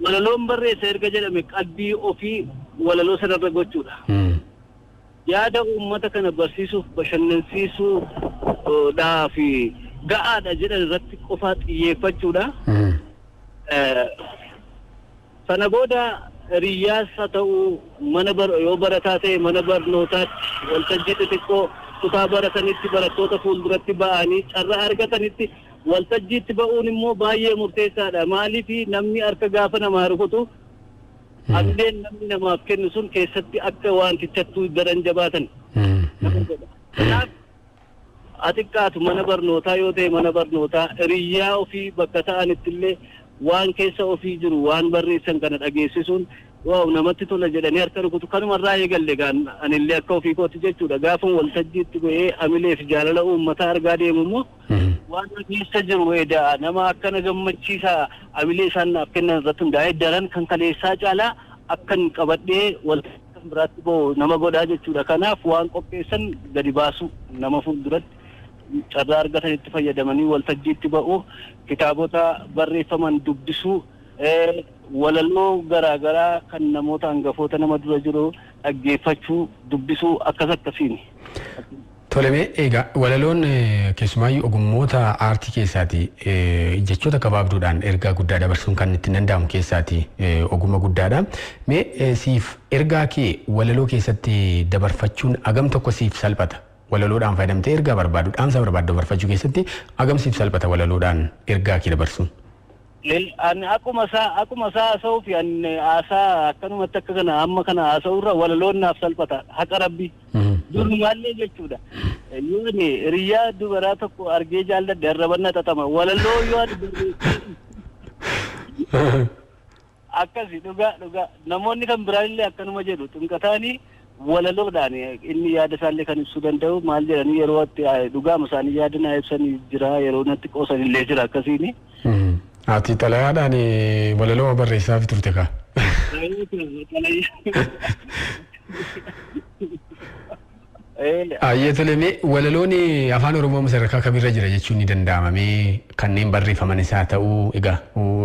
Walaloon barreessa erga jedhame qalbii ofii walaloo sanarra gochuudha. Yaada uummata kana barsiisuuf, bashannansiisuu dhaaf ga'aadha jedhan irratti qofaa xiyyeeffachuudha. Sana booda hiriyyaas haa ta'u, mana yoo barataa ta'e mana barnootaatti waltajjii xixiqqoo kutaa baratanitti barattoota fuulduratti ba'anii carraa argatanitti waltajjiitti ba'uun immoo baay'ee murteessaadha. Maaliif? Namni harka gaafa namaa rukutu hamileen namni namaaf kennu sun keessatti akka wantichattuu daran jabaatan nama godha. Kanaaf xiqqaatu mana barnootaa yoo ta'e mana barnootaa, hiriyyaa ofii bakka ta'anitti illee waan keessa ofii jiru waan barreessan kana dhageessisuun, "Wow, namatti tola" jedhanii harka rukutu. Kanumarraa eegalle gaan anillee akka ofii kooti jechuudha. Gaafa waltajjiitti ba'ee amilee fi jaalala uummataa argaa deemu immoo waan keessa jiru edaa nama akkana gammachiisa, amilee isaan naaf kennan irratti hundaa'ee daran kan kaleessaa caalaa akkan qabadhee waltajjii kan biraatti ba'u nama godhaa jechuudha. Kanaaf waan qopheessan gadi baasu, nama fuulduratti carraa argatanitti fayyadamanii waltajjiitti ba'u, kitaabota barreeffaman dubbisuu, walaloo garaagaraa kan namoota hangafoota nama dura jiru dhaggeeffachuu, dubbisuu, akkas akkasiini. Tolemee, egaa walaloon keessumaayyuu ogummoota aartii keessaati jechoota gabaabduudhaan ergaa guddaa dabarsuun kan ittiin danda'amu keessaati ogummaa guddaadha. Mee siif ergaa kee walaloo keessatti dabarfachuun hagam tokko siif salphata? Walaloodhaan fayyadamtee ergaa barbaadu, dhaamsa barbaaddu dabarfachuu keessatti agamsiif salphata walaloodhaan ergaa kee dabarsuun? Ani akkuma isaa haasa'uu fi ani haasaa akkanumatti akka kana amma kana haasa'u irra walaloon naaf salphata, haqa rabbi. Durumaallee jechuudha. Yoo ani hiriyyaa dubaraa tokko argee jaalladhe, arrabanna xaxama. Walaloo yoo ani barreessee akkasi, dhugaa dhugaa, namoonni kan biraallee akkanuma jedhu, xinqataanii walaloodhaan inni yaada isaallee kan ibsuu danda'u maal jedhanii, yeroo itti dhugaama isaanii yaada naa ibsanii jira, yeroo natti qoosanillee jira akkasiini. Ati xalayaadhaan walaloo barreessaaf turte kaa? Ayyee, tole, mee walaloon afaan Oromoo sadarkaa kamirra jira jechuun ni danda'ama? Mee kanneen barreeffamanis haa ta'u, egaa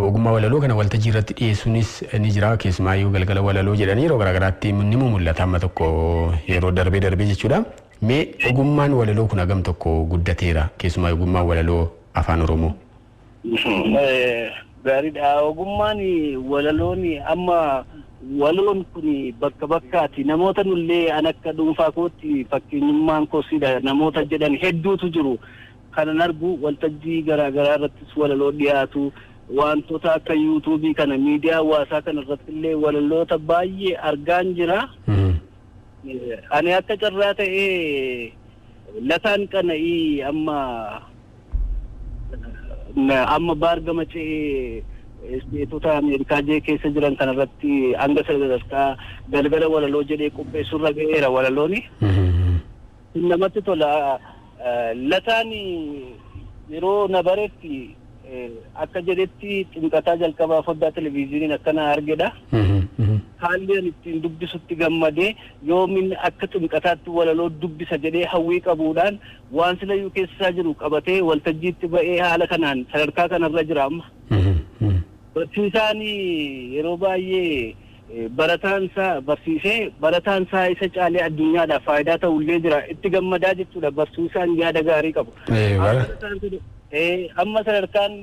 ogummaa walaloo kana waltajjii irratti dhiyeessuunis ni jira, keessumaayyuu galgala walaloo jedhanii yeroo garaagaraatti ni mul'ata amma tokko yeroo darbee darbee jechuudha. Mee ogummaan walaloo kun hagam tokko guddateera, keessumaa ogummaan walaloo afaan Oromoo? Gaariidha. Ogummaan walaloon amma waloon kun bakka bakkaati. Namoota nullee an akka dhuunfaa kootti fakkeenyummaan koosidha namoota jedhan hedduutu jiru. Kanan argu waltajjii garaagaraa irrattis walaloo dhiyaatu, wantoota akka yuutuubii kana, miidiyaa hawaasaa kana irratti illee walaloota baay'ee argaan jira. Ani akka carraa ta'ee Lataan Qana'ii amma baargama ce'ee isteetota Ameerikaa jee keessa jiran kanarratti hanga sadarkaa galgala walaloo jedhee qopheessurra ga'eera walalooni. Namatti tola. Lataan yeroo na baretti akka jedhetti xinqataa jalqabaa foddaa televezyiiniin akkana argedha. Haalli ani ittiin dubbisutti gammadee, yoomin akka xinqataatti walaloo dubbisa jedhee hawwii qabuudhaan, waan silayyuu keessa isaa jiru qabatee waltajjiitti ba'ee haala kanaan sadarkaa kanarra jira amma. Barsiisaan yeroo baay'ee barataan isaa barsiisee, barataan isaa isa caalee addunyaadhaaf faayidaa ta'ullee jira, itti gammadaa jechuudha, barsiisaan yaada gaarii qabu. Amma sadarkaan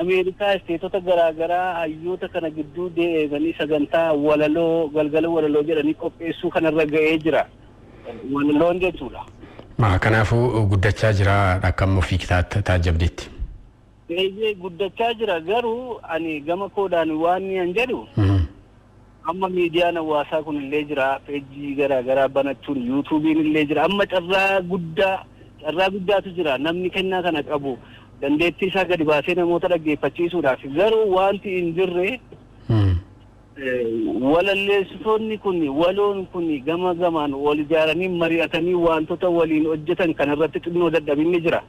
Ameerikaa isteetota garaagaraa hayyoota kana gidduu deemanii sagantaa walaloo, galgala walaloo jedhanii qopheessuu kanarra ga'ee jira. Walaloon jechuudha. Kanaafuu guddachaa jira akka amma ofii taajjabdeetti. Eeyyee, guddachaa jira, garuu ani gama koodhaan waan an jedhu, amma miidiyaan hawaasaa kun illee jira, peejii garaagaraa banachuun, yuutuubiin illee jira, amma carraa guddaa, carraa guddaatu jira. Namni kennaa kana qabu dandeettii isaa gadi baasee namoota dhaggeeffachiisuudhaaf, garuu wanti hin jirre, walalleessitoonni kun, waloon kun gama gamaan wal ijaaranii mari'atanii wantoota waliin hojjetan kanarratti xinnoo dadhabinni jira.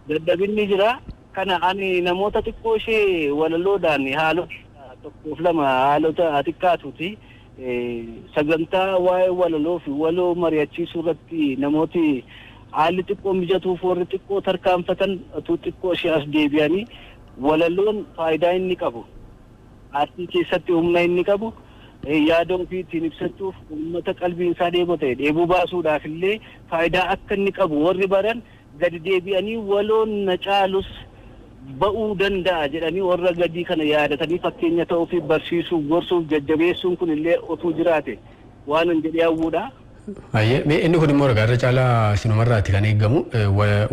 Dadhabinni jira. Kana ani namoota xiqqoo ishee walaloodhaan haalota tokkoof lama, haalota xiqqaatuuti. Sagantaa waa'ee walaloo fi waloo mari'achiisuu irratti namooti haalli xiqqoo mijatuuf, warri xiqqoo tarkaanfatan utuu xiqqoo ishee as deebi'anii, walaloon faayidaa inni qabu, aartii keessatti humna inni qabu, yaada ofii ittiin ibsachuuf, uummata qalbiin isaa dheebote dheebuu baasuudhaaf illee faayidaa akka inni qabu warri baran gadi deebi'anii, waloon na caalus ba'uu danda'a jedhanii warra gadii kana yaadatanii fakkeenya ta'uu fi barsiisuuf, gorsuuf, jajjabeessuun kun illee otuu jiraate waan an jedhee hawwuudha. Ayyee, inni kun immoo irra caalaa sinumarraati kan eegamu.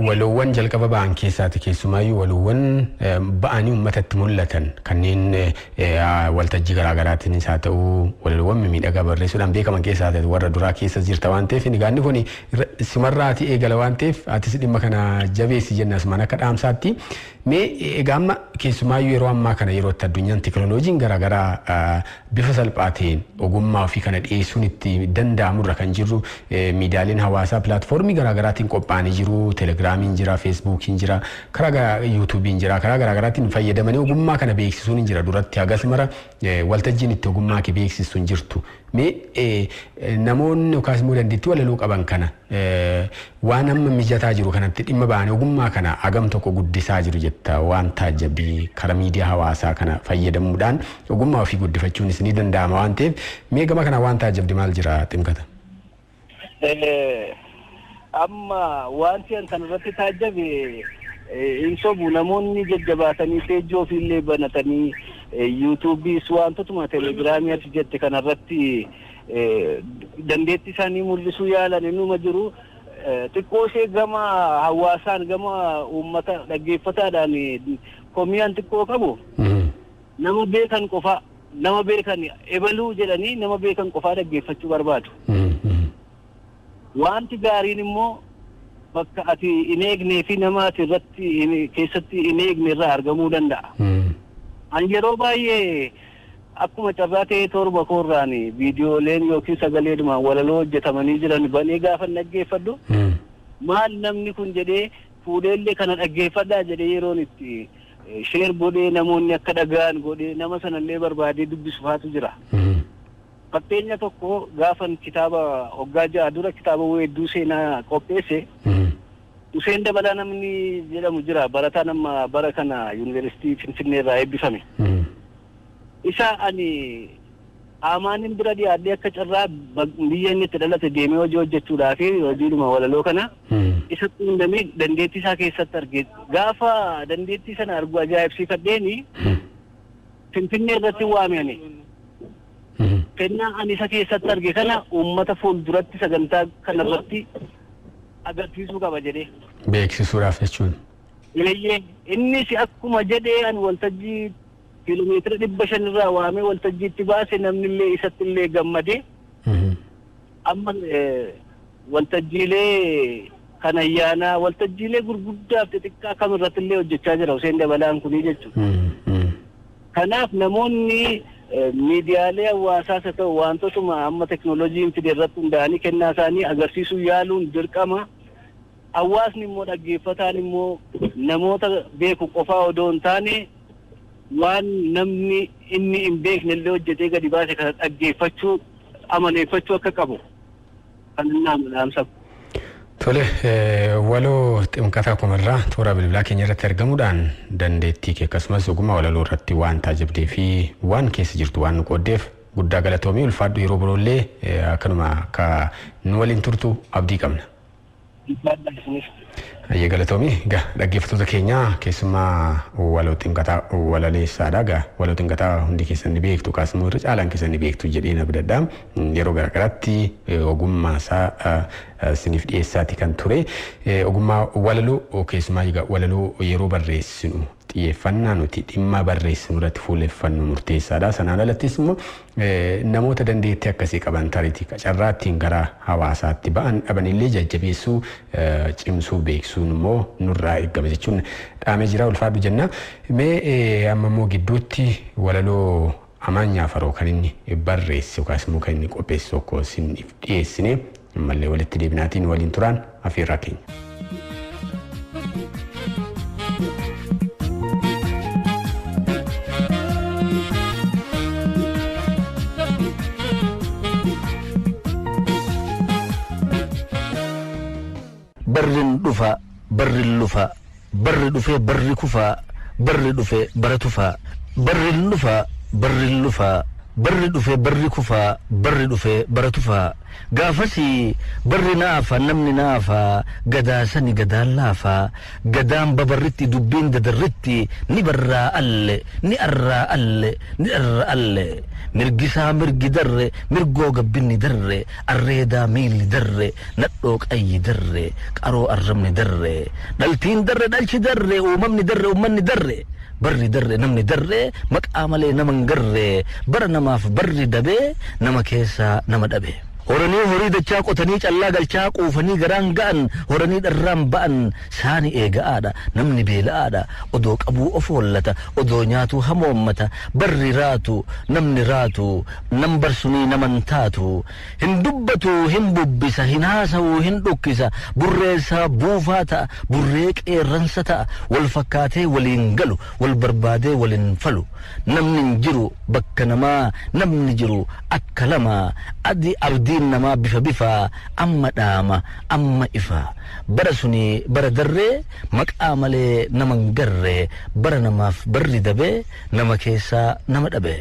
Waloowwan jalqaba ba'an keessaati, keessumaayyuu waloowwan ba'anii uummatatti mul'atan kanneen waltajjii garaagaraatiinis haa ta'u, walaloowwan mimmiidhagaa barreessuudhaan beekaman keessaa ta'e warra duraa keessa jirta waan ta'eef, inni kun simarraati eegala waan ta'eef, atis dhimma kana jabeessi jenna asumaan akka dhaamsaatti. Mee egaa amma keessumaayyuu yeroo ammaa kana, yeroo itti addunyaan teekinooloojiin garaagaraa bifa salphaa ta'een ogummaa ofii kana dhiyeessuun itti danda'amurra kan jirru, miidiyaaleen hawaasaa pilaatfoormii garaagaraatiin qophaa'anii jiru. Telegiraamiin jira, feesbuukiin jira, karaa yuutuubiin jira, karaa garaagaraatiin fayyadamanii ogummaa kana beeksisuun hin jira. Duratti hagas mara waltajjiin itti ogummaa kee beeksisu hin jirtu. Mee namoonni yookaas immoo dandeettii walaloo qaban kana waan amma mijataa jiru kanatti dhimma ba'anii ogummaa kana hagam tokko guddisaa jiru jetta? Waan taajjabii karaa miidiyaa hawaasaa kana fayyadamuudhaan ogummaa ofii guddifachuunis ni danda'ama waan ta'eef, mee gama kana waan taajjabdi maal jira, Ximkata? Amma wanti an kanarratti taajjabe, hin sobu, namoonni jajjabaatanii peejii ofiillee banatanii, yuutuubiis, wantotuma telegiraamii ati jette kanarratti dandeettii isaanii mul'isuu yaalan inuma jiru. Xiqqoo ishee gama hawaasaan, gama uummata dhaggeeffataadhaan komiyaan xiqqoo qabu, nama beekan qofa, nama beekan ebaluu jedhanii nama beekan qofaa dhaggeeffachuu barbaadu. Wanti gaariin immoo bakka ati hin eegnee fi nama ati irratti keessatti hin eegne irraa argamuu danda'a. An yeroo baay'ee akkuma carraa ta'ee 7 koorraan viidiyooleen yookiin sagaleedhumaan walaloo hojjetamanii jiran banee gaafa dhaggeeffadhu, maal namni kun jedhee fuudheellee kana dhaggeeffadhaa jedhee yeroon itti share godhee, namoonni akka dhaga'an godhee, nama sanallee barbaadee dubbisu faatu jira. Fakkeenya tokko, gaafan kitaaba waggaa 6 dura kitaaba weedduu seenaa qopheesse, Huseen Dabalaa namni jedhamu jira, barataa nama bara kana yuunivarsiitii Finfinnee irraa eebbifame. Isa ani Amaanin bira dhiyaadhee akka carraa biyya inni itti dhalate deemee hojii hojjechuudhaa fi hojiidhuma walaloo kana isa quunnamee dandeettii isaa keessatti arge. Gaafa dandeettii sana argu ajaa'ibsiifadheeni Finfinnee irratti waame ani. Kennaa ani isa keessatti arge kana uummata fuulduratti sagantaa kanarratti agarsiisuu qaba jedhee. Beeksisuudhaaf jechuun. Eeyyee, innis akkuma jedhee ani waltajjii kiiloomeetira 500 irraa waamee waltajjiitti baase, namni illee isatti illee gammadee amma waltajjiilee kan ayyaanaa, waltajjiilee gurguddaa fi xixiqqaa kam irratti illee hojjechaa jira Huseen Dabalaan kunii jechuudha. Kanaaf namoonni miidiyaalee hawaasaas haa ta'u wantootuma amma teknooloojiin fide irratti hundaa'anii kennaa isaanii agarsiisuu yaaluun dirqama. Hawaasni immoo, dhaggeeffataan immoo namoota beeku qofaa odoo hin taane waan namni inni hin beekne illee hojjetee gadi baase kana dhaggeeffachuu, amaleeffachuu akka qabu kan inni dhaamsa. Tole, Waloo Ximqataa Kumarraa, toora bilbilaa keenya irratti argamuudhaan dandeettii kee akkasumas ogummaa walaloo irratti waan taajabdee fi waan keessa jirtu waan nu qooddeef guddaa galatoomii, ulfaadhu. Yeroo biroollee akkanuma akka nu waliin turtu abdii qabna. Ayyee, galatoomii. Egaa dhaggeeffattoota keenya, keessumaa Waloo Ximqataa walaleessaadha. Egaa Waloo Ximqataa hundi keessan ni beektu, kaasummoo irra caalaan keessan ni beektu jedhee na abdadha. Yeroo garaagaraatti ogummaa isaa isiniif dhiyeessaati kan ture. Ogummaa walaloo, keessumaa egaa walaloo yeroo barreessinu xiyyeeffannaa nuti dhimma barreessinu irratti fuuleffannu murteessaadha. Sanaan alattis immoo namoota dandeettii akkasii qaban, tariitii carraa ittiin gara hawaasaatti ba'an dhabanillee jajjabeessuu, cimsuu, beeksisuun immoo nurraa eegama jechuun dhaamee jira, ulfaadhu jenna. Mee amma immoo gidduutti walaloo Amaan Nyaafaroo kan inni barreesse yookaas immoo kan inni qopheesse tokko isiniif dhiyeessine ammallee walitti deebinaatiin waliin turaan afeerraa keenya. Barrin dhufa, barrin lufa, barri dhufee barri kufaa, barri dhufe bara tufaa. Barrin dhufa, barrin lufa, barri dhufe barri kufaa, barri dhufe bara tufaa. Gaafasii barri naafa, namni naafa, gadaasani gadaan laafa, gadaan babarritti, dubbiin dadarritti, ni barraa alle, ni arraa alle, ni dharra alle. Mirgisaa mirgi darre, mirgoo gabbinni darre, arreedaa miilli darre, nadhoo qayyi darre, qaroo arrabni darre, dhaltiin darre, dhalchi darre, uumamni darre, ummanni darre, barri darre, namni darre, maqaa malee nama hin garre, bara namaaf barri dabee, nama keessaa nama dhabe. Horanii horii dachaa, qotanii callaa galchaa, quufanii garaan ga'an, horanii dharraan ba'an, saani eega'aadha, namni beela'aadha, odoo qabuu of hollata, odoo nyaatuu hamoommata, barri raatu, namni raatu, nam barsunii naman taatu. Hin dubbatu, hin bubbisa, hin haasa'u, hin dhukkisa, burreessaa buufaa ta'a, burree qeerransa ta'a, wal fakkaatee waliin galu, wal barbaadee waliin falu. Namni hin jiru bakka namaa, namni jiru akka lama, adi abdiin namaa bifa bifa, amma dhaama, amma ifa. Bara suni bara darree, maqaa malee nama hin garre, bara namaaf barri dabee, nama keessaa nama dhabe.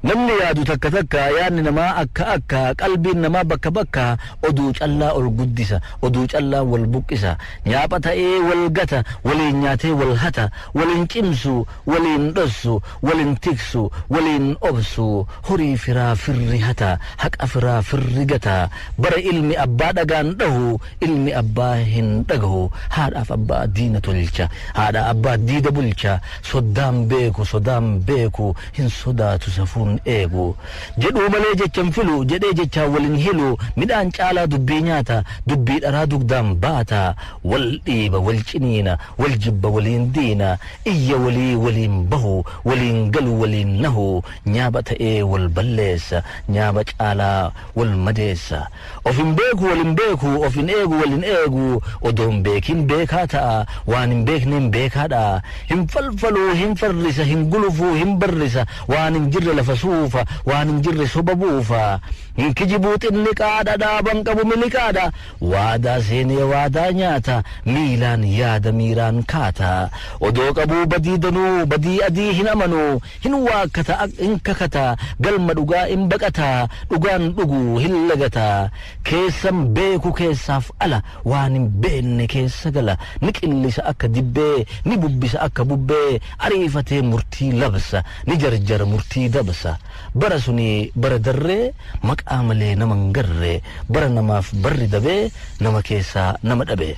Namni yaadu takka takka, yaadni namaa akka akka, qalbiin namaa bakka bakka. Oduu callaa ol guddisa, oduu callaa wal buqqisa, nyaapha ta'ee wal gata, waliin nyaatee wal hata, waliin cimsu, waliin dhossu, waliin tiksu, waliin obsu. Horii firaa firri hata, haqa firaa firri gata. Bara ilmi abbaa dhagaan dhahu, ilmi abbaa hin dhagahu. Haadhaaf abbaa diina tolcha, haadha abbaa diida bulcha. Soddaan beeku, sodaan beeku, hin sodaatu, safuun eegu. Jedhuu malee jechan filu, jedhee jechaan waliin hilu. Midhaan caalaa dubbii nyaata, dubbii dharaa dugdaan baata. Wal dhiiba, wal ciniina, wal jibba, waliin diina. Iyya walii waliin bahu, waliin galu, waliin nahu. Nyaaba ta'ee wal balleessa, nyaaba caalaa wal madeessa. Of hin beeku, wal hin beeku, of hin eegu, wal hin eegu. Odoo hin beekin beekaa ta'a, waan hin beekneen beekaadha. Hin falfaluu, hin farrisa, hin gulufuu, hin barrisa. Waan hin jirre lafa suufa, waan hin jirre soba buufa. Hin kijibuu, xinniqaadha, dhaaban qabu, miliqaadha. Waadaa seenee waadaa nyaata, miilaan yaada, miiraan kaata. Odoo qabuu badii danuu, badii adii hin amanu. Hin waakkata, hin kakata, galma dhugaa hin baqata, dhugaan dhugu hin lagata. Keessan beeku keessaaf ala, waan hin beekne keessa gala. Ni qillisa akka dibbee, ni bubbisa akka bubbee. Ariifatee murtii labsa, ni jarjara, murtii dabsa. Bara suni bara darree, maqaa malee nama hin garree. Bara namaaf barri dabee, nama keessaa nama dhabe.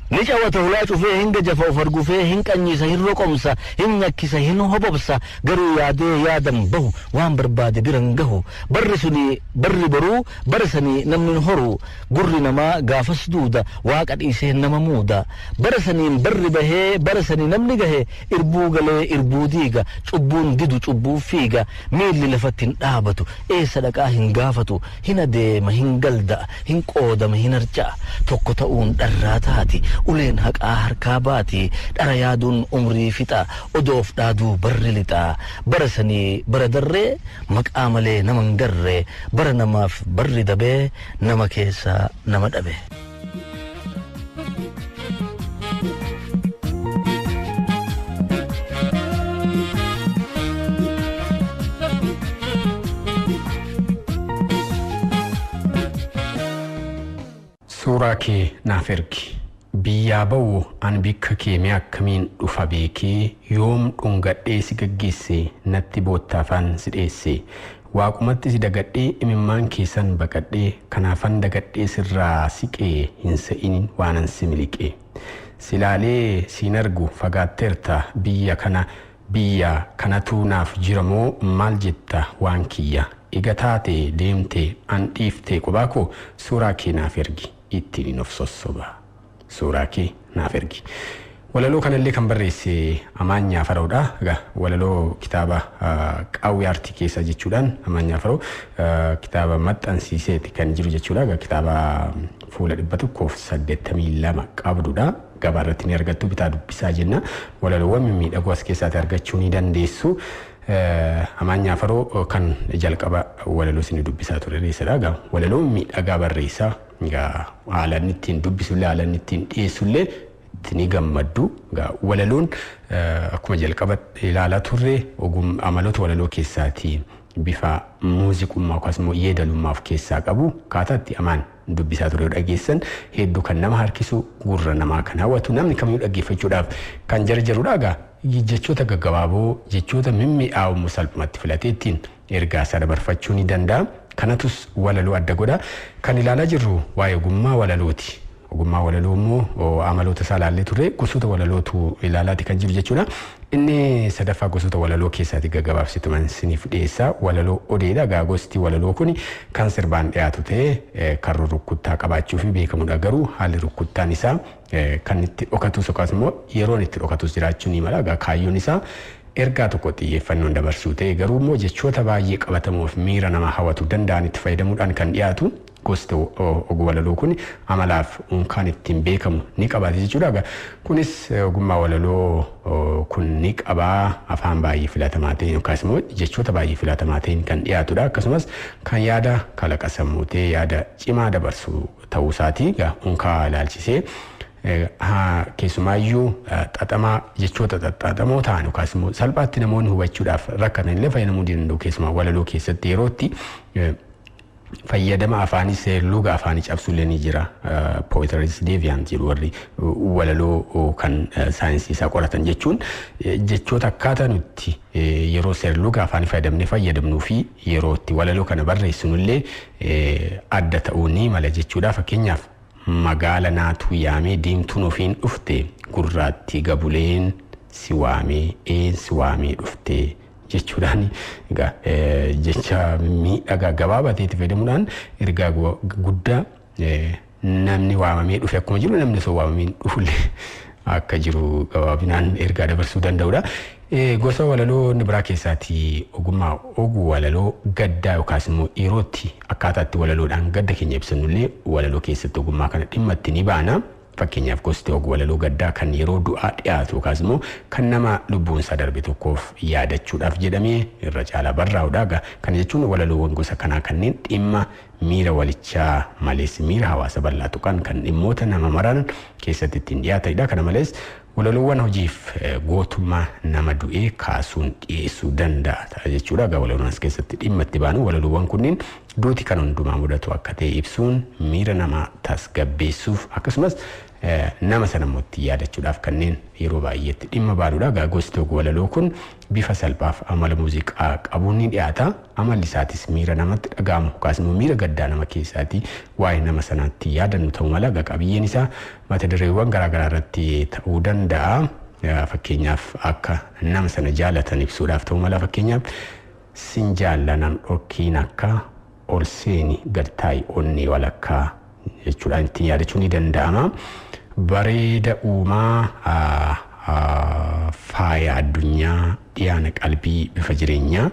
Ni cawata hulaa cufee, hin gajafa of argufee, hin qanyisa, hin roqomsa, hin nyakkisa, hin hobobsa. Garuu yaadee yaadan bahu, waan barbaade biran gahu. Barri suni barri boruu, bara sanii namni hin horu. Gurri namaa gaafas duuda, waaqa dhiisee nama muuda. Bara saniin barri bahee, bara sanii namni gahe, irbuu galee irbuu diiga. Cubbuun didu cubbuu fiiga. Miilli lafatti hin dhaabatu, eessa dhaqaa hin gaafatu. Hin adeema, hin galda'a, hin qoodama, hin harca'a. Tokko ta'uun dharraa taati, uleen haqaa harkaa baati. Dhara yaaduun umrii fixa, odoof dhaaduu barri lixa. Bara sanii bara darree, maqaa malee nama hin garree. Bara namaaf barri dabee, nama keessaa nama dhabe. Suuraa kee naaf ergi. Biyyaa ba'u an bikka kee mee akkamiin dhufa beekee? Yoom dhungadhee si gaggeesse? Natti boottaafaan si dheesse. Waaqumatti si dagadhee, imimmaan keessan baqadhee, kanaafan dagadhee sirraa siqee. Hin se'in waanan si miliqee. Silaalee siin argu fagaatteerta. Biyya kana, biyya kanatu naaf jira moo maal jetta waan kiyya? Ega taate deemte an dhiiftee qophaa koo, suuraa kee naaf ergi, ittiin of sossoba. Suuraa kee naaf ergi. Walaloo kanallee kan barreesse Amaanyaa Faroodha. Egaa walaloo kitaaba Qaawwee Aartii keessa jechuudhaan Amaanyaa Faroo kitaaba maxxansiiseeti kan jiru jechuudha. Egaa kitaaba fuula 182 qabdudha. Gabaa irratti ni argattu, bitaa dubbisaa jenna. Walaloowwan mimmiidhagoo as keessaati argachuu ni dandeessu. Amaanyaa Faroo kan jalqaba walaloo isin dubbisaa ture reessadha. Egaa walaloo miidhagaa barreessaa. Egaa haala inni ittiin dubbisullee, haala inni ittiin dhiyeessullee itti ni gammaddu. Egaa walaloon akkuma jalqaba ilaalaa turre ogum amaloota walaloo keessaati bifa muuziqummaa yookaas immoo yeedalummaa of keessaa qabu. Akkaataa itti Amaan dubbisaa ture yoo dhageessan hedduu kan nama harkisu, gurra namaa kan hawwatu, namni kamiyyuu dhaggeeffachuudhaaf kan jarjarudha. Egaa jechoota gaggabaaboo, jechoota mimmi'aawoo immoo salphumatti filatee ittiin ergaa isaa dabarfachuu ni danda'a. Kanatus walaloo adda godha. Kan ilaalaa jirru waa'ee ogummaa walalooti. Ogummaa walaloo immoo amaloota isaa ilaallee turre, gosoota walalootu ilaalaati kan jiru jechuudha. Inni sadaffaa gosoota walaloo keessaati gaggabaabsituman isiniif dhiyeessa. Walaloo odeedha. Egaa gosti walaloo kun kan sirbaan dhiyaatu ta'ee kan rukkuttaa qabaachuu fi beekamudha. Garuu haalli rukkuttaan isaa kan itti dhokatus yookaas immoo yeroon itti dhokatus jiraachuu ni mala. Egaa kaayyoon isaa ergaa tokko xiyyeeffannoon dabarsuu ta'e, garuu immoo jechoota baay'ee qabatamoo fi miira namaa hawwatu danda'an itti fayyadamuudhaan kan dhiyaatu gosti og-walaloo kun amalaaf unkaan ittiin beekamu ni qabaate jechuudha. Egaa kunis ogummaa walaloo kun ni qabaa, afaan baay'ee filatamaa ta'een yookaas immoo jechoota baay'ee filatamaa ta'een kan dhiyaatudha. Akkasumas kan yaada kalaqa sammuu ta'e, yaada cimaa dabarsu ta'uu isaati. Egaa unkaa ilaalchisee Keessumaayyuu xaxamaa jechoota xaxamoo ta'an yookaas immoo salphaatti namoonni hubachuudhaaf rakkatan illee fayyadamuu ni danda'u keessumaa walaloo keessatti yerootti fayyadama afaanii seerluga afaanii cabsuullee ni jira. Poetaris deviant jedhu warri walaloo kan saayinsii isaa qoratan jechuun jechoota akkaataa nuti yeroo seerluga afaanii fayyadamnee fayyadamnuu fi yeroo itti walaloo kana barreessinullee adda ta'uu ni mala jechuudha. Fakkeenyaaf magaala naatuu yaamee diimtuun ofiin dhufte gurraatti gabuleen si waamee een si waamee dhufte jechuudhaan egaa jecha miidhagaa gabaabaa ta'etti fayyadamuudhaan ergaa guddaa namni waamamee dhufe akkuma jiru namni osoo waamamee dhufullee akka jiru gabaabinaan ergaa dabarsuu danda'udha. Gosa walaloo inni biraa keessaati ogummaa ogu walaloo gaddaa yookaas immoo yerootti akkaataa itti walaloodhaan gadda keenya ibsannullee walaloo keessatti ogummaa kana dhimma itti ni baana. Fakkeenyaaf gosti ogu walaloo gaddaa kan yeroo du'aa dhiyaatu yookaas immoo kan nama lubbuun isaa darbe tokkoof yaadachuudhaaf jedhamee irra caalaa barraa'udha. Kana jechuun walaloowwan gosa kanaa kanneen dhimma miira walichaa malees miira hawaasa bal'aa tuqan kan dhimmoota nama maran keessatti ittiin dhiyaatanidha. Kana malees walaloowwan hojiif gootummaa nama du'ee kaasuun dhiyeessuu danda'a jechuudha. Egaa walaloon as keessatti dhimma itti baanu walaloowwan kunniin duuti kan hundumaa mudatu akka ta'e ibsuun miira namaa tasgabbeessuuf akkasumas nama sana immoo itti yaadachuudhaaf kanneen yeroo baay'eetti dhimma baanudha. Egaa gosti walaloo kun bifa salphaaf amala muuziqaa qabuun ni dhiyaata. Amalli isaatis miira namatti dhaga'amu yookaas immoo miira gaddaa nama keessaati waa'ee nama sanaatti yaadannu ta'uu mala. Egaa qabiyyeen isaa mata dureewwan garaagaraa irratti ta'uu danda'a. Fakkeenyaaf akka nama sana jaalatan ibsuudhaaf ta'uu mala. Fakkeenyaaf sin jaallanan dhorkiin akka ol seeni gad taa'i onnee walakkaa jechuudhaan ittiin yaadachuun ni danda'ama. Bareeda uumaa faaya addunyaa dhiyaana qalbii bifa jireenyaa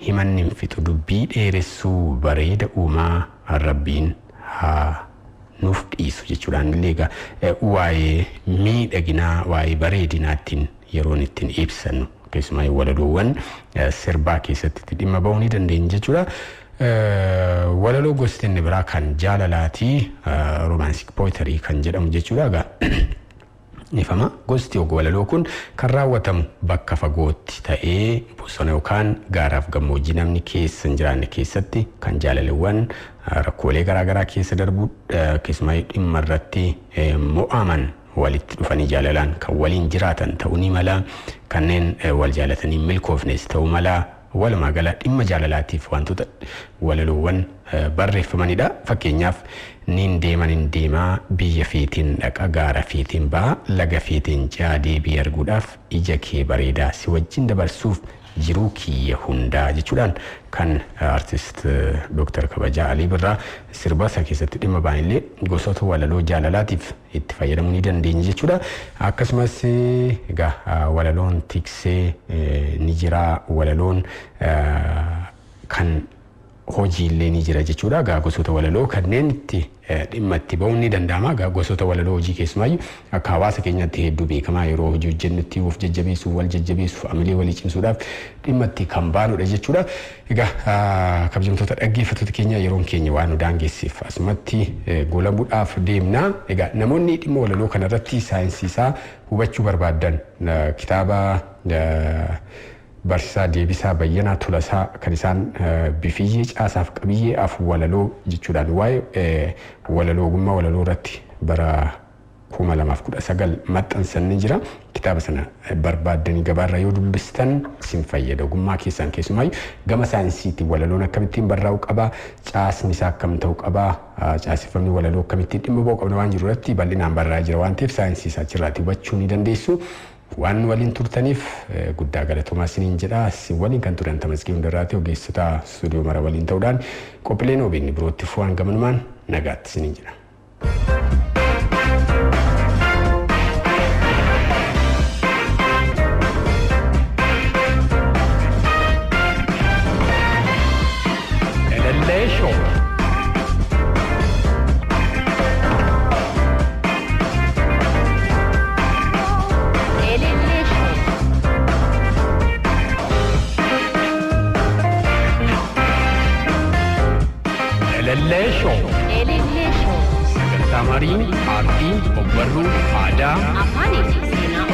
himanni hin fixu dubbii dheeressuu bareeda uumaa rabbiin haa nuuf dhiisu jechuudhaan illee egaa waa'ee miidhaginaa waa'ee bareedinaa ittiin yeroon ittiin ibsannu keessumaa walaloowwan sirbaa keessatti itti dhimma ba'uu ni dandeenya jechuudha. Walaloo gosti inni biraa kan jaalalaati romantic poetry kan jedhamu jechuudha. Egaa ifama gosti og walaloo kun kan raawwatamu bakka fagootti ta'ee bosona yookaan gaaraaf gammoojjii namni keessa hin jiraanne keessatti kan jaalalewwan rakkoolee garaagaraa keessa darbu keessumaa dhimma irratti mo'aman walitti dhufanii jaalalaan kan waliin jiraatan ta'uu ni mala kanneen wal jaalatanii milkoofnes ta'uu mala walumaa gala dhimma jaalalaatiif wantoota walaloowwan barreeffamanidha. Fakkeenyaaf niin deeman hin deemaa biyya feetiin dhaqa gaara feetiin ba'a laga feetiin ce'aa deebii arguudhaaf ija kee bareedaa si wajjin dabarsuuf jiruu kiyya hundaa jechuudhaan kan artist Dr. Kabajaa Alii Birraa sirba isaa keessatti dhimma ba'anillee gosoota walaloo jaalalaatiif itti fayyadamuu ni dandeenya jechuudha. Akkasumas egaa walaloon tiksee ni jira walaloon kan hojiillee ni jira jechuudha. Egaa gosoota walaloo kanneen itti dhimma itti ba'uun ni danda'ama. Egaa gosoota walaloo hojii keessumaayyuu akka hawaasa keenyaatti hedduu beekamaa yeroo hojii hojjennutti of jajjabeessuuf, wal jajjabeessuuf, amilee walii cimsuudhaaf dhimma itti kan baanudha jechuudha. Egaa kabajamtoota dhaggeeffattoota keenya yeroon keenya waan nu daangesseef asumatti goolabuudhaaf deemna. Egaa namoonni dhimma walaloo kanarratti saayinsii isaa hubachuu barbaadan kitaaba Barsiisaa Deebisaa Bayyanaa Tolasaa kan isaan bifiyyee caasaaf qabiyyee af walaloo jechuudhaan waa'ee walaloo ogummaa walaloo irratti bara 2019 maxxansan ni jira. Kitaaba sana barbaaddanii gabaarraa yoo dubbistan isin fayyada. Ogummaa keessan keessumaayyuu gama saayinsiitiin walaloon akkamittiin barraa'uu qaba, caasni isaa akkam ta'uu qaba, caaseffamni walaloo akkamittiin dhimma ba'uu qabna waan jiru irratti bal'inaan barraa'ee jira waan ta'eef saayinsii isaa achirraatti hubachuu ni dandeessu. Waan waliin turtaniif guddaa galatoomaa isiniin jedha. Isin waliin kan turan Tamasgee Hundarraati ogeessota istuudiyoo mara waliin ta'uudhaan qophiileen OBN birootti fu'aan gamanumaan nagaatti isiniin jedha. Elellee Show. Elellee Show. Elellee Show. Elellee Show. Sagantaa Sagantaa marii, aartii, ogbarruu, aadaa, Afaanii fi seenaa.